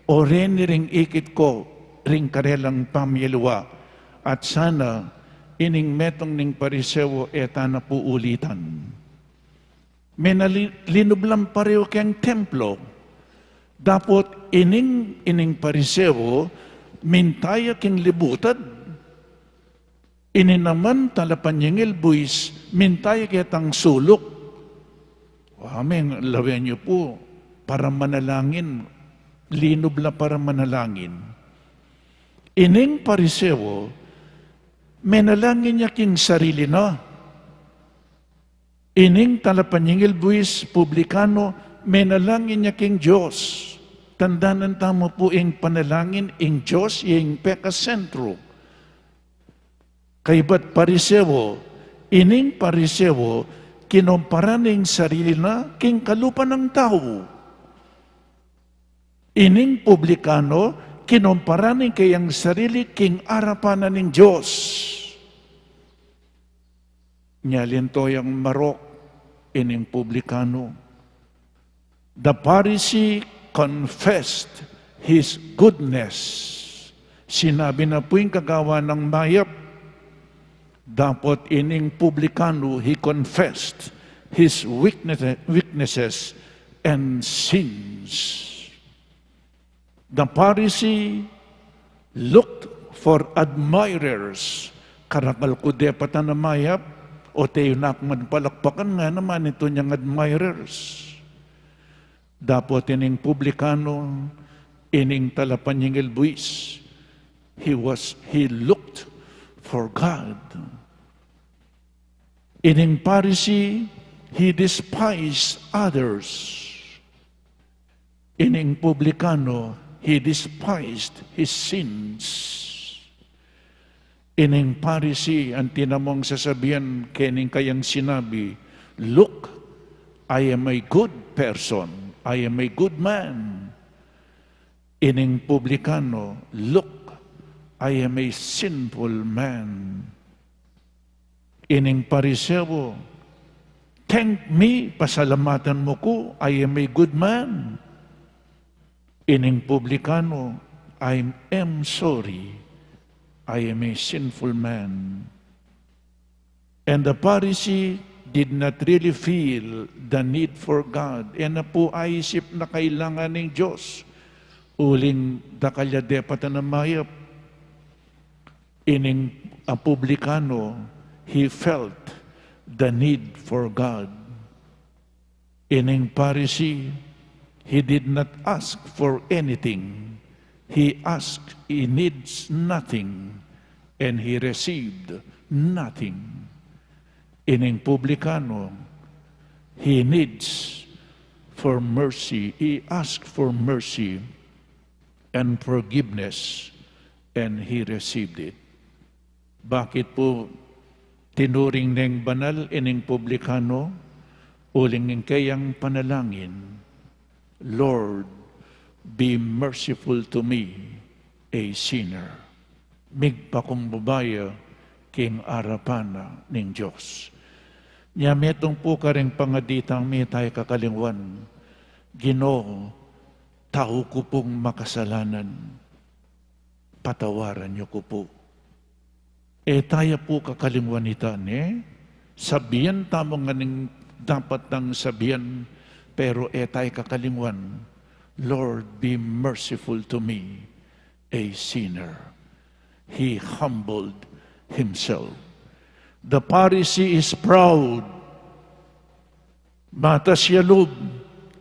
o reni ring ikit ko, ring karelang pamyaliwa. At sana, ining metung ning Pariseo e ta na pu ulitan. Menali-, linub lang pareho keng templo. Dapot ining, ining Pariseo, minta ya king libutad. Ini naman talapanyingil buis, minta ya ketang suluk. Amen, lawen yu pu, para manalangin, linub la para manalangin. Ining Pariseo, menalangin ya king sarili na. Ining talapanyingil buis publikano, menalangin ya king Dios. Tandanan tamu pu ing panalangin, ing Dios, ing pekasentro. Kaybat Pariseo, ining Pariseo, kinompara ne ing sarili na king kalupa nang tau. Ining publikano, kinompara ne ing kayang sarili king arapan na ning Dios. Nya linto yang marok ining publikano. The Pharisee confessed his goodness. Sinabi na pu ing kagawa nang mayap. Dapot ining publikano, he confessed his weakness, weaknesses and sins. The Pharisee looked for admirers. Karakal ku depatan a mayap, o teyunak man palakpakan, ngana man itu nyang admirers. Dapot ining publikano, ining talapanyingil buis, he was, he looked for God. Ining Pharisee, he despised others. Ining publikano, he despised his sins. Ining Pharisee, ang tinamong sasabian kening kayang sinabi, "Look, I am a good person. I am a good man." Ining publikano, "Look, I am a sinful man." Ining Pariseo, "Thank me, pasalamatan mu ku, I am a good man." Ining publikano, "I am sorry, I am a sinful man." And the Pharisee did not really feel the need for God. E na pu aisip na kailangan ning Dios. Uling dakal ya depatan a mayap. Ining, a publikano, he felt the need for God. Ining Pharisee, he did not ask for anything. He asked, he needs nothing, and he received nothing. Ining publikano, he needs for mercy. He asked for mercy and forgiveness, and he received it. Bakit pu tinuring neng banal ining publikano? Uling ing keyang panalangin, "Lord, be merciful to me, a sinner." Migpakumbaba ya king arapan na ning Dios. Nya metung pu karing pangaditang mi, e tayu kakalingwan, "Ginu, tau ku pung makasalanan. Patawaran yu ku pu." E tayu pu kakalingwan ita, ne? Sabian tamu ngan ing dapat tang sabian, pero e tayu kakalingwan, "Lord, be merciful to me, a sinner." He humbled himself. The Pharisee is proud, matas ya lub,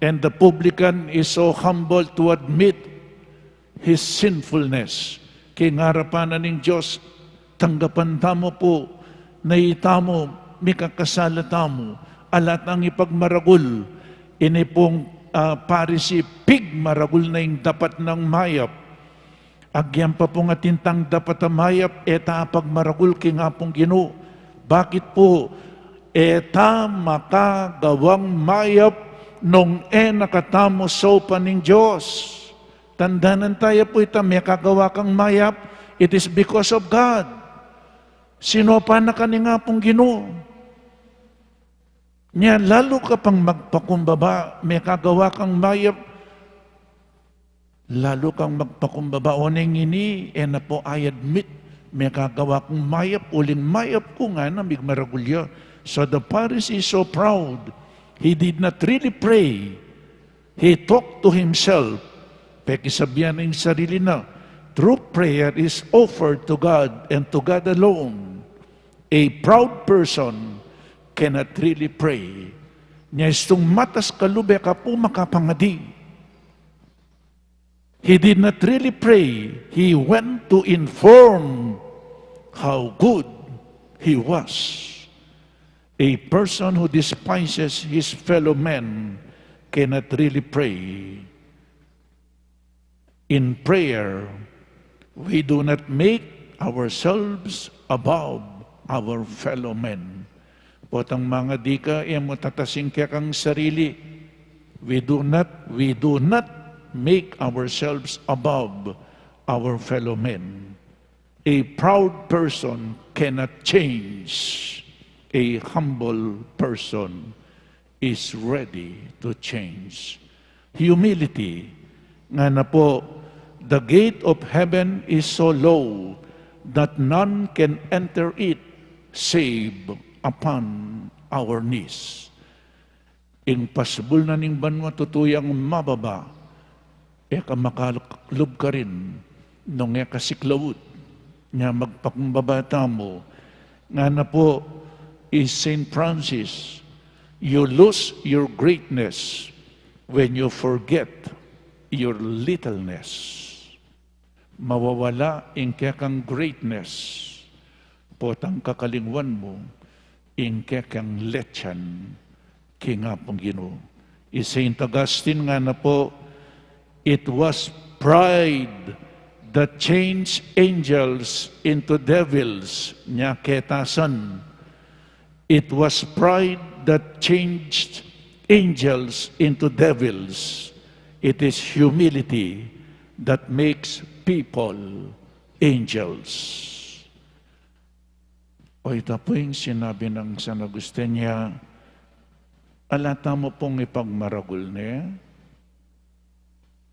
and the publican is so humble to admit his sinfulness. King arapan na ning Dios, tanggapan tamu pu na itamu, mikakasala tamu, ala tang ipagmaragul. Ini pung, ah, Pharisee, pigmaragul na ing dapat nang mayap. Agyang pa pung atin tang dapat a mayap, e ta pagmaragul king Apung Ginu. Bakit pu? E ta makagawang mayap nung e na katamu saupan ning Dios. Tandanan taya pu ita, mekagawa kang mayap, it is because of God. Sinaupan na ka ning Apung Ginu. Nya lalu ka pang magpakumbaba, mekagawa kang mayap, lalu kang magpakumbaba. O neng ini, e na pu i-admit, mekagawa kung mayap, uling mayap ku, ngana, migmaragul ya. So the Pharisee is so proud, he did not really pray. He talked to himself. Pekisabian ing sarili na. True prayer is offered to God and to God alone. A proud person cannot really pray. Nya istung matas kalub e ka pu makapangadi. He did not really pray. He went to inform how good he was. A person who despises his fellow men cannot really pray. In prayer, we do not make ourselves above our fellow men. Potang mangadi ka, e mu tatasing kekang sarili. We do not, we do not make ourselves above our fellow men. A proud person cannot change. A humble person is ready to change. humility. Ngana po, "The gate of heaven is so low that none can enter it save upon our knees." Ing pasbul na ning banua tutu yang mababa, e ka makalub karin nung e ka siklaud. Nya magpakumbaba tamu. Ngana po i Saint Francis, "You lose your greatness when you forget your littleness." Mawawala ing kekang greatness potang kakalingwan mu ing kekang letian king Apung Ginu. I Saint Augustine ngana po, "It was pride that changed angels into devils." Nya ketasan, "It was pride that changed angels into devils. It is humility that makes people angels." O, ita pu ing sinabi nang San Agustin, ya, ala tamu pung ipagmaragul ne,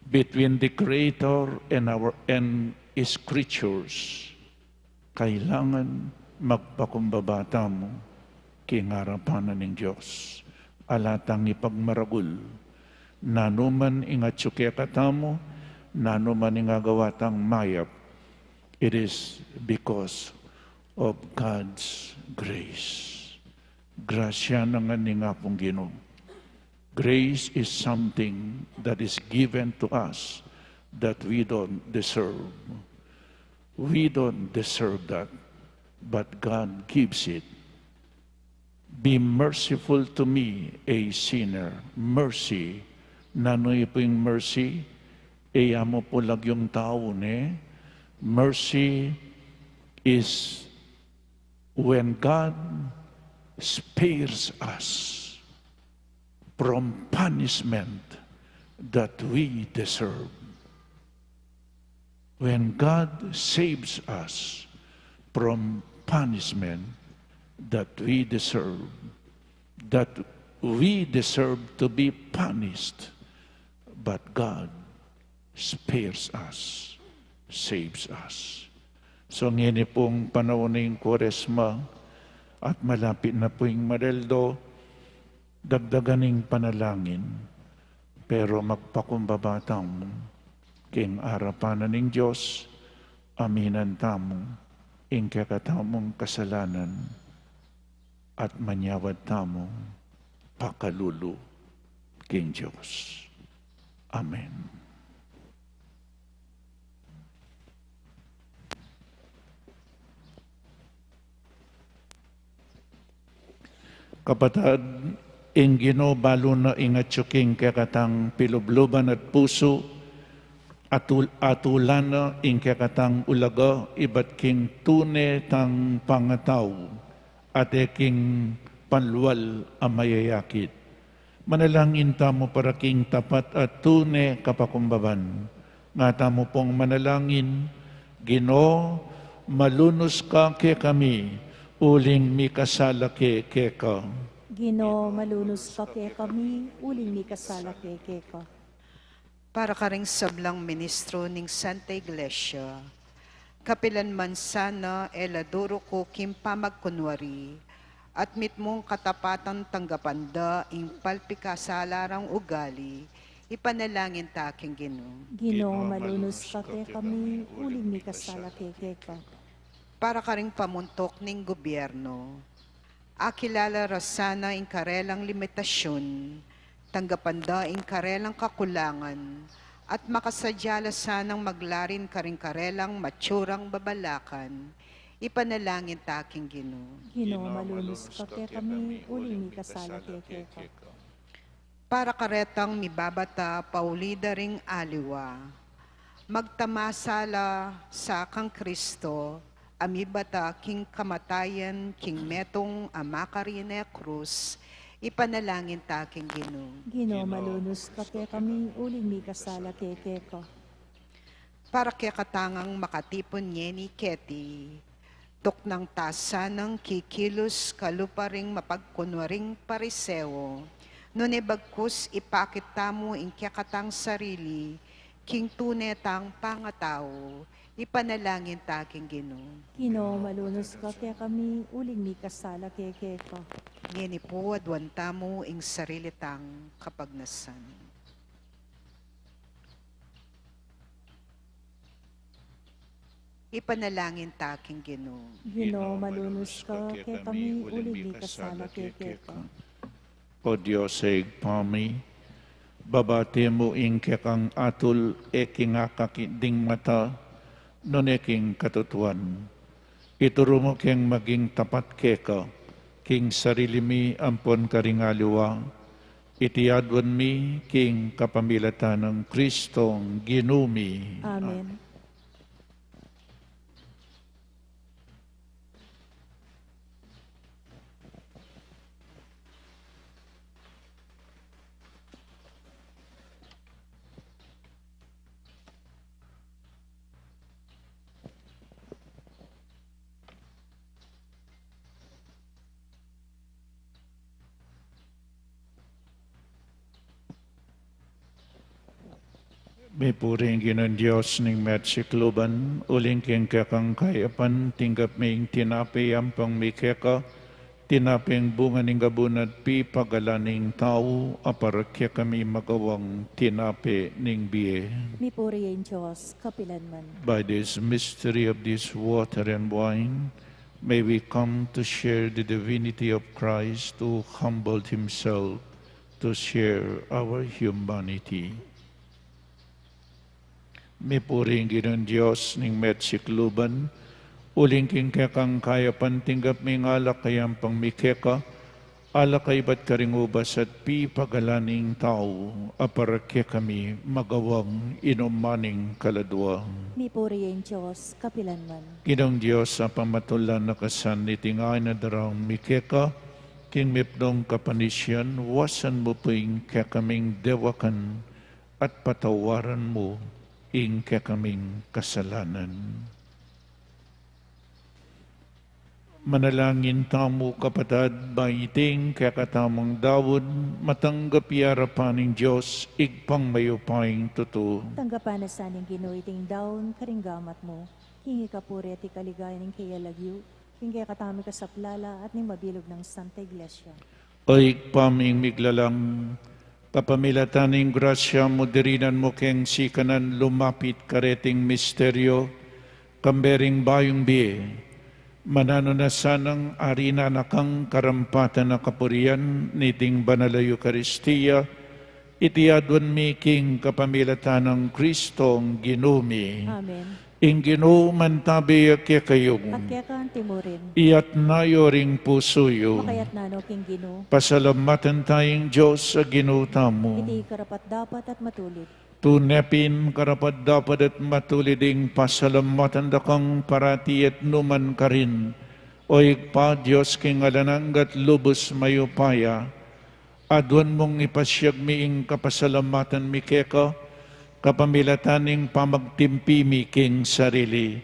between the Creator and our, and His creatures, kailangan magpakumbaba tamu king arapan na ning Dios. Ala tang ipagmaragul, nanu man ing atyu kekatamu, nanu man ing agawa tang mayap, it is because of God's grace. Grasya na ngan ning Apung Ginu. Grace is something that is given to us that we don't deserve. We don't deserve that, but God gives it. "Be merciful to me, a sinner." Mercy. Nanu pu ing mercy? E ya mu pu lagyung tau, ne? Mercy is when God spares us from punishment that we deserve. When God saves us from punishment that we deserve, that we deserve to be punished, but God spares us, saves us. So, ngeni pung panaun ning Kuaresma at malapit na pu ing Mareldo, dagdagan ing panalangin, pero magpakumbaba tamu king arapan na ning Dios, aminan tamu ing kekatamung kasalanan, at manyawad tamung pakalulu king Dios. Amen. Kapatad, ing Ginu balu na ing atyu king kekatang pilubluban at pusu, atul-, atulan na ing kekatang ulaga ibat king tune tang pangatau, at e king panlual a mayayakit. Manalangin tamu para king tapat at tune kapakumbaban. Nga tamu pung manalangin, Ginu, malunus ka kekami, uling mikasala ke keka. Ginu, malunus ka kekami, uling mikasala ke keka. Para karing sablang ministro ning Santa Iglesia, kapilan man sana e la duruku king pamagkunwari, at mitmung katapatan tanggapan da ing palpikasala rang ugali, ipanalangin ta king Ginu. Ginu, malunus ka kekami, uling mikasala ke keka. Para karing pamuntuk ning gobyerno, akilala ra sana ing karelang limitasyun, tanggapan da ing karelang kakulangan, at makasadya la sanang maglarin karing karelang matsurang babalakan, ipanalangin ta king Ginu. Ginu, malunus ka kekami, uling mikasala ke keka. Para karetang mibabata pauli da ring aliwa, magtamasa la sa kang Kristo, a mibata king kamatayan, king metung a makarine krus, ipanalangin ta king Ginu. Ginu, malunus ka kekami, uling mikasala ke keka. Para kekatang makatipun ngeni keti, tuknang ta sanang kikilus kalupa ring mapagkunwaring Pariseo, Nune bagkus ipakit tamu ing kekatang sarili king tune tang pangatau, ipanalangin ta king Ginu. Ginu, malunus ka kekami, uling mikasala kami keka. Ngeni pu, aduan tamu ing sarili tang kapagnasan. Ipanalangin ta king Ginu. Ginu, malunus ka kekami, uling mikasala kami keka. O Dios, Ibpa mi, babate mu ing kekang atul e king akakit ding mata, nune king katutuan. Ituru mu keng maging tapat keka, king sarili mi ampon karing aliwa, iti aduan mi king kapamilatan nang Kristong Ginu mi. Amen. Mipuri ing Ginung Dios ning measikluban, uling king kekang kayapan tinggap mi ing tinape ampong mi keka, tinapeng bunga ning gabun at pipagalan ning tau, a para kekami magawang tinape ning bie. Mipuri ing Dios kapilanman. By this mystery of this water and wine, may we come to share the divinity of Christ who humbled himself to share our humanity. Mipuri ing Ginung Dios ning measikluban, uling king kekang kayapan tinggap mi ing alak a yampang mi keka, alak a ibat karing ubas at pipagalan ning tau, a para kekami magawang inuman ning kaladua. Mipuri ing Dios kapilanman. Ginung Dios a pamatulan na kasan, iting ain a darang mi keka, king mipnung kapanisian, wasan mu pu ing kekaming dewakan, at patawaran mu ing kekaming kasalanan. Manalangin tamu, kapatad, ba iting kekatamung daun matanggap ya king arapan ning Dios, Ibpang mayupayang tutu. Tanggapan na sa ning Ginu iting daun karing gamat mu, king ikapuri at ikaligayan ning kayang lagyu, king kekatamung kasaplalan at ning mabilug nang Santa Iglesia. O Ibpa ming miglalang, kapamilatan ning grasya mu, dirinan mu keng sikanan lumapit kareting misteryo, kambe ring bayung bie. Mananu na sanang arinan na kang karampatan a kapurian niting banal a Eukaristia, iti aduan mi king kapamilatan nang Kristong Ginu mi. Amen. Ing Ginu mantabe ya kekayu. At keka antimurin. Iyatas yu ring pusu yu. Makayatas no king Ginu. Pasalamatan taya ing Dios a Ginu tamu. Iti karapat-dapat at matulid. Tune pin karapat-dapat at matulid ing pasalamatan da kang parati at nukarin man, O Ibpa, Dios king alang angga at lubus mayupaya. Aduan mung ipasiag mi ing kapasalamatan mi keka, kapamilatan ning pamagtimpi mi king sarili.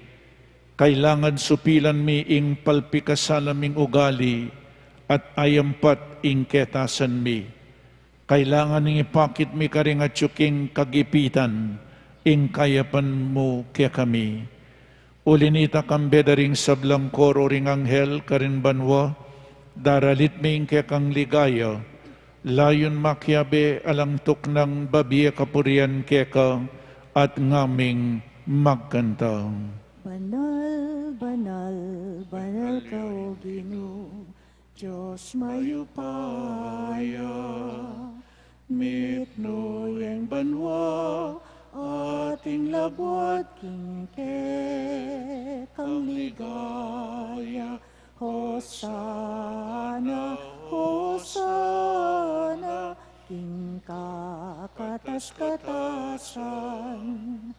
Kailangan supilan mi ing palpikasala ming ugali, at ayampat ing ketasan mi. Kailangan ning ipakit mi karing atyu king kagipitan, ing kayapan mu kekami. Uli nita, kambe da ring sablang koro ring anghel karin banua, daralit mi ing kekang ligaya, layun makiabe alang tuknang babie kapurian keka, at ngaming magkanta. Banal, banal, banal ka, O Ginu, Dios mayupaya, mipnu ya ing banua, at ing labuad king kekang ligaya. Hosana, Hosana, king kakatas-katasan.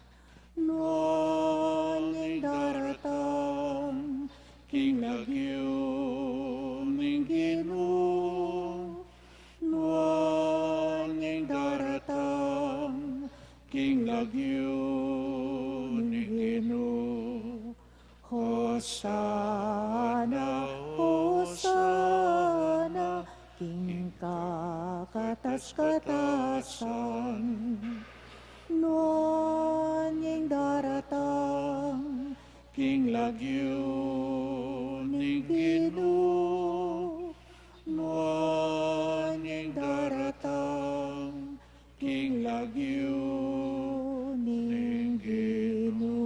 Nuan ing daratang king lagyu ning Ginu, nuan ing daratang king lagyu ning Ginu. Hosana, Hosana, king ka- katas-katasan. Nuan ing daratang king lagyu ning Ginu, nuan ing daratang king lagyu ning Ginu.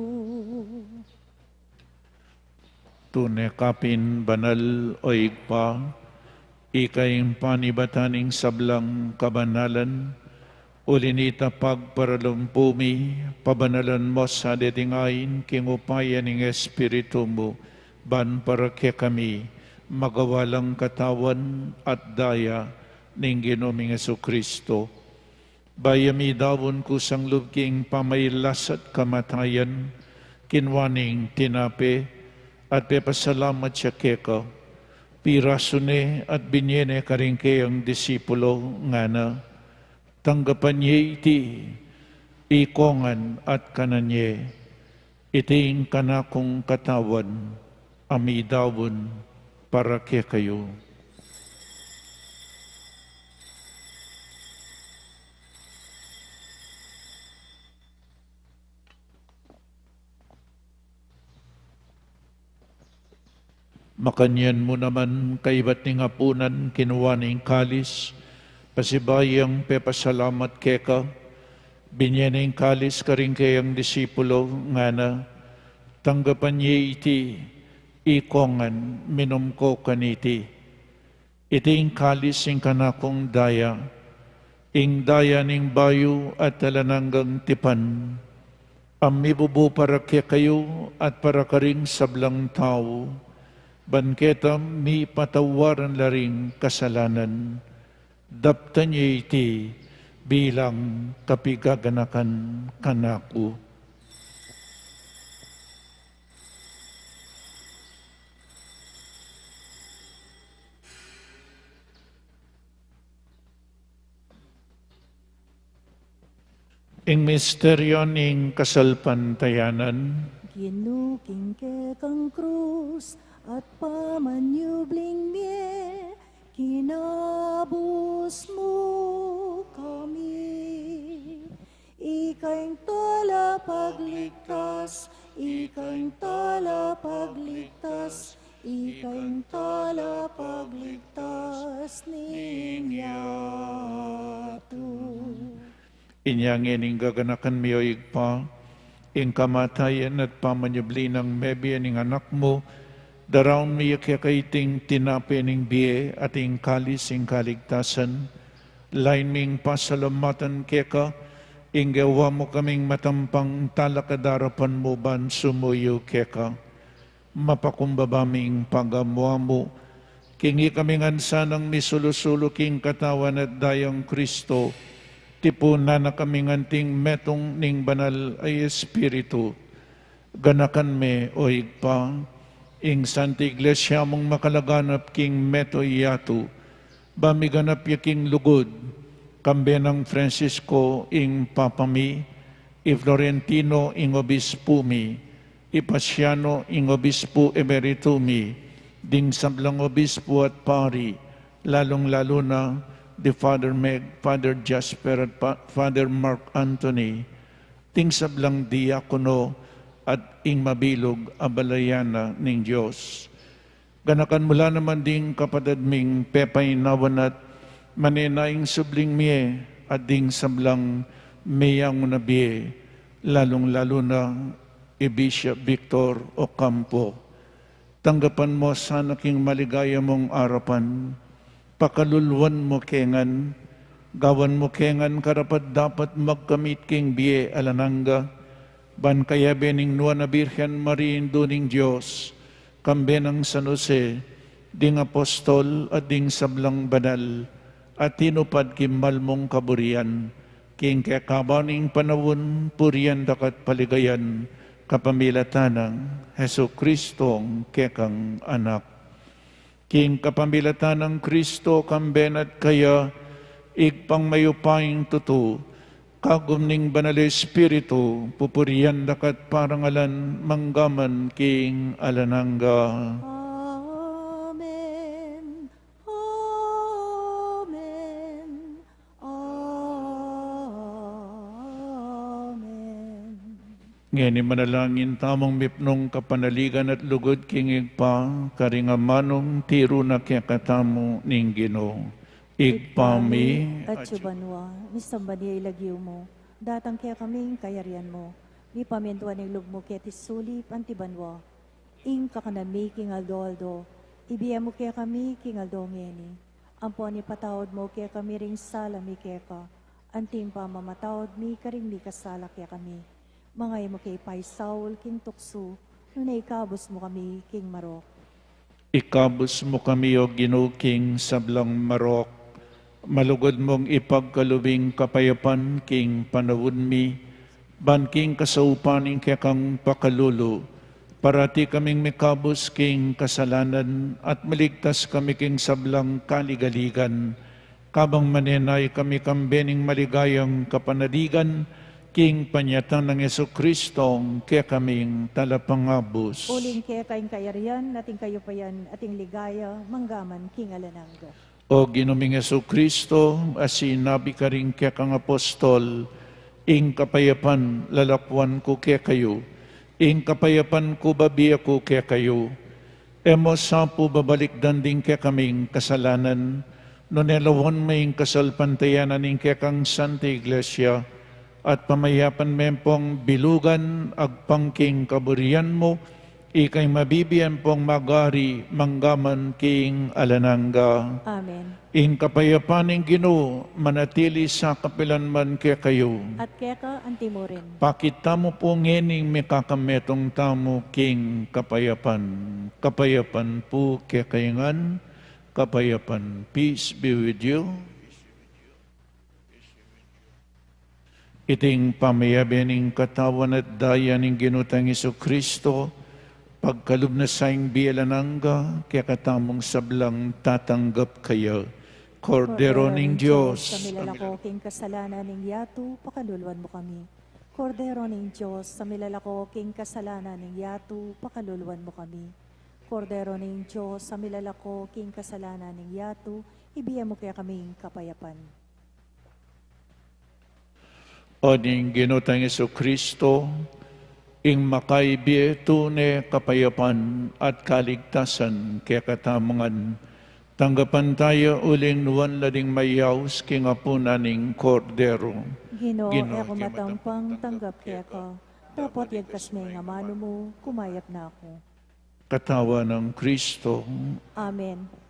Tune ka pin banal, o Ibpa, ika ing panibatan ning sablang kabanalan. Uli na nita, pagparalumpu mi, pabanalan mu sa deting ain king upaya ning Espiritu mu, ban para kekami magawa lang katawan at daya ning Ginu ming Jesucristo. Bayu mi daun kusang lub king pamailas at kamatayan, kinua neng tinape at pepasalamat ya keka, pirasu ne at binye ne karing keyang disipulo, ngana: Tanggapan ye iti, ikongan at kanan ye. Iti ing kanakung katawan, a midaun para kekayu. Makanyan mu naman, kaibat ning apunan, kinua ne ing kalis, pasibayu yang pepasalamat keka, binye ne ing kalis karing keyang disipulo, ngana: Tanggapan ye iti, ikongan, minum ko kaniti. Iti ing kalis ning kanakung daya, ing daya ning bayu at alang anggang tipan, a mibubu para kekayu at para karing sablang tau, ban keta mipatawaran la ring kasalanan. Daptan ye iti bilang kapigaganakan kanaku. Ing misteryu ning kasalpantayanan. Ginu, king kekang krus at pamanyubling mie, kinabus mu kami. Ika ing talapagligtas, ika ing talapagligtas, ika ing talapagligtas ning yatu. Inya ngeni gaganakan mi, o Ibpa, ing kamatayan at pamanyubli nang mebie ning Anak mu, daraun mi ya keka iting tinape ning bie at ing kalis ning kaligtasan, lain ming pasalamatan keka, ing gewa mu kaming matampang talakad king arapan mu ban sumuyu keka. Mapakumbaba ming pagamu-amu, king ikami ngan sanang misulu-sulu king katawan at dayang Kristo, tipunan na kaming anting metung ning Banal a Espiritu. Ganakan me, o Ibpa, ing Santa Iglesia mung makalaganap king mabilug a yatu, ba miganap ya king lugud, kambe nang Francisco ing Papa mi, i Florentino ing Obispu mi, i Paciano ing Obispu Emeritu mi, ding sablang obispu at pari, lalung-lalu na di Father Meg, Father Jasper, at Pa-, Father Mark Anthony, ding sablang diakono, at ing mabilug a balayan na ning Dios. Ganakan mu la naman ding kapatad ming pepainawan at manenaya ing subling mie at ding sablang meyangu na bie, lalung-lalu na i Bishop Victor Ocampo. Tanggapan mu sana king maligaya mung arapan, pakaluluan mu ke ngan, gawan mu ke ngan karapat-dapat magkamit king bie alang angga, ban kayabe ning Nuan a Birhen Maria, Indu ning Dios, kambe nang San Jose, ding apostol at ding sablang banal, a tinupad king mal mung kaburian, king kekaban ning panaun, purian da ka at paligayan, kapamilatan nang Jesucristong kekang Anak. King kapamilatan nang Kristo, kambe na at kaya, Ibpang mayupayang tutu, kagum ning Banal a Espiritu, pupurian da ka at parangalan, mangga man king alang angga. Amen. Amen. Ngeni manalangin tamung mipnung kapanaligan at lugud king Ibpa, karing amanung tiru na kekatamu ning Ginu. Ibpa mi, atsu ka banua, misamban ya ing lagyu mu, datang kekami ing kayarian mu, mipamintuan ing lub mu keti sulip anti banua. Ing kakanan mi king aldo-aldo, ibie mu kekami king aldo ngeni. Ampon ipatawad mu kekami ring sala mi keka, anti ing pamamatawad mi karing mikasala kekami. Manga e mu ke paisaul king tuksu, nune ikabus mu kami king marok. Ikabus mu kami, O Ginu, king sablang marok. Malugud mung ipagkalub ing kapayapan king panaun mi, ban king kasaupan ning kekang pakalulu, parati kaming mikabus king kasalanan at maligtas kami king sablang kaligaligan, kabang manenaya kami kambe ning maligayang kapanaligan king panyatang nang Jesucristo, kekaming talapangabus. Uling keka ing kayarian, at ing kayupayan, at ing ligaya, manggaman king alang angga. O Ginu ming Jesucristo, a sinabi karing kekang apostol, ing kapayapan lalakwan ku kekayu, ing kapayapan ku babie ku kekayu. E mu sa pu babalikdan ding kekaming kasalanan, nune lawan me ing kasalpantayanan ning kekang Santa Iglesia, at pamayapan me pung bilugan agpang king kaburian mu, ika ing mabibie ampong magari manggaman king alang angga. Amen. Ing kapayapan ning Ginu manatili sa kapilan man kekayu. At keka anti mu rin. Pakit tamu pu ngening mikakametung tamu king kapayapan. Kapayapan pu kekayu ngan, kapayapan, peace be with you. Iting pamiyabe ning katawan at daya ning Ginu tang Jesucristo, pagkalub na sa ing bie alang angga kekatamung sablang tatanggap kaya. Kordero ning Dios, a milalako king kasalanan ning yatu, pakaluluan mu kami. Kordero ning Dios, a milalako king kasalanan ning yatu, pakaluluan mu kami. Kordero ning Dios, a milalako king kasalanan ning yatu, ibie mu kekami ing kapayapan. O ning Ginu tang Jesucristo, ing makaibie tune kapayapan at kaligtasan kekatamu ngan, tanggapan taya uling nuan la ding mayaus king apunan ning Kordero. Ginu, e ku matampang tanggap keka, dapot yagkas me ing amanu mu, kumayap na ku. Katawan nang Kristo. Amen.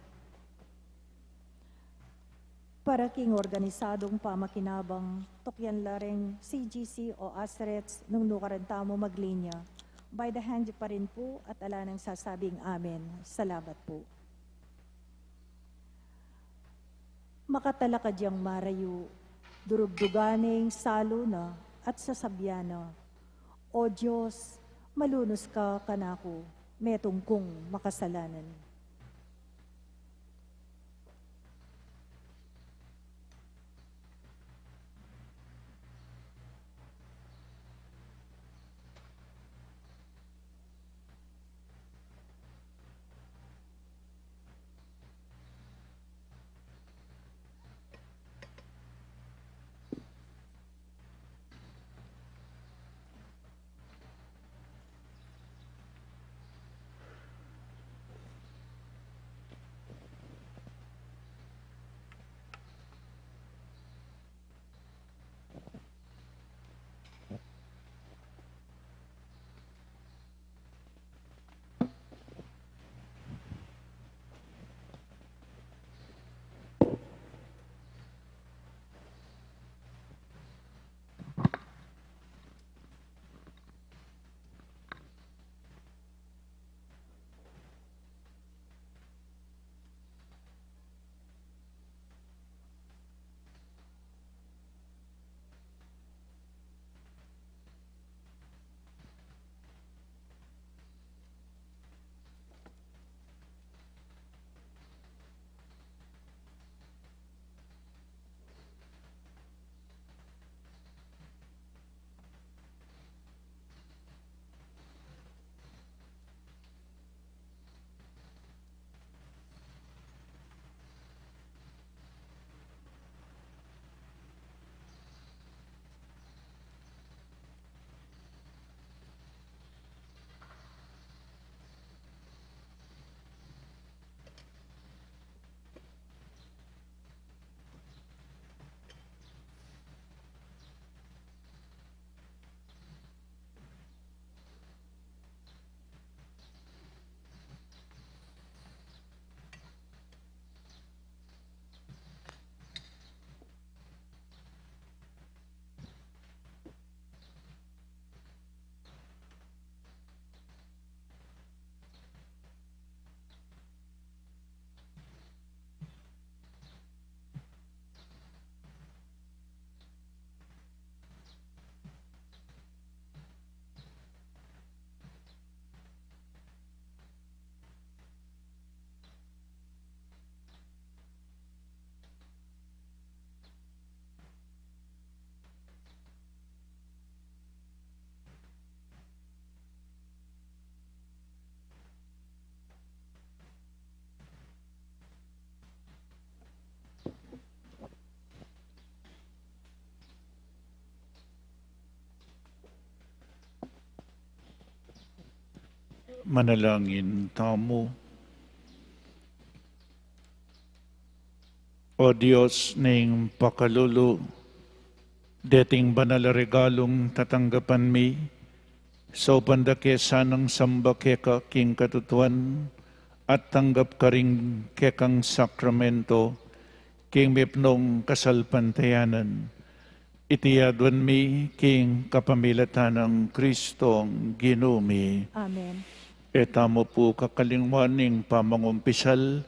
Para king organisadung pamakinabang, tukyan la ring C G C o Azrets nung nukaran tamu maglinya. By the hand pa rin pu at ala nang sasabing amen. Salamat pu. Makatalakad yang marayu, durugdugan ne ing salu na at sasabyan na, "O Dios, malunus ka kanaku, metung kung makasalanan." Manalangin tamu. O Dios ning pakalulu, deting banal a regalung tatanggapan mi, saupan da ke sanang samba keka king katutuan, at tanggap karing kekang sakramento, king mipnung kasalpantayanan. Iti aduan mi king kapamilatan nang Kristong Ginu mi. Amen. E tamu pu kakalingwan ing pamangumpisal,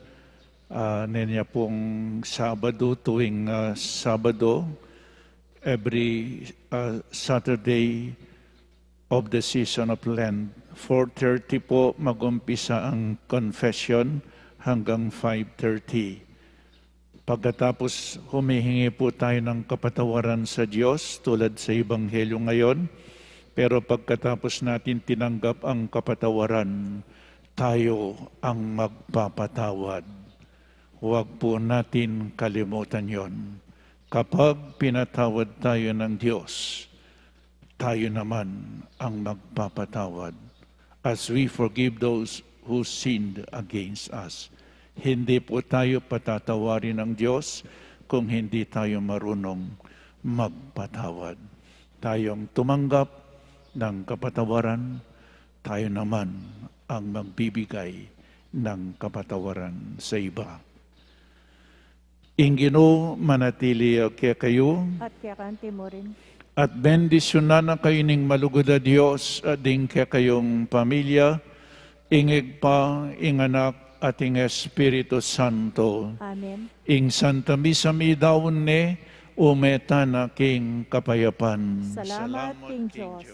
ah, nenya pung Sabado, tuwing, ah, Sabado, every, ah, Saturday of the season of Lent. Four thirty po magumpisa ang confession hanggang five thirty. Pagkatapos, humihingi po tayo ng kapatawaran sa Diyos, tulad sa Ebanghelyo ngayon. Pero pagkatapos natin tinanggap ang kapatawaran, tayo ang magpapatawad. Huwag po natin kalimutan yon. Kapag pinatawad tayo ng Diyos, tayo naman ang magpapatawad. As we forgive those who sinned against us. Hindi po tayo patatawarin ng Diyos kung hindi tayo marunong magpatawad. Tayong tumanggap ng kapatawaran, tayo naman ang magbibigay ng kapatawaran sa iba. Ing Ginu manatili ya kekayu. At keka naman murin. At bendisyunan na kayu ning malugud a Dios, at ding kekayung pamilya, ing Ibpa, ing Anak, at ing Espiritu Santo. Amen. Ing Santa Misa midaun ne, ume tana king kapayapan. Salamat king Dios.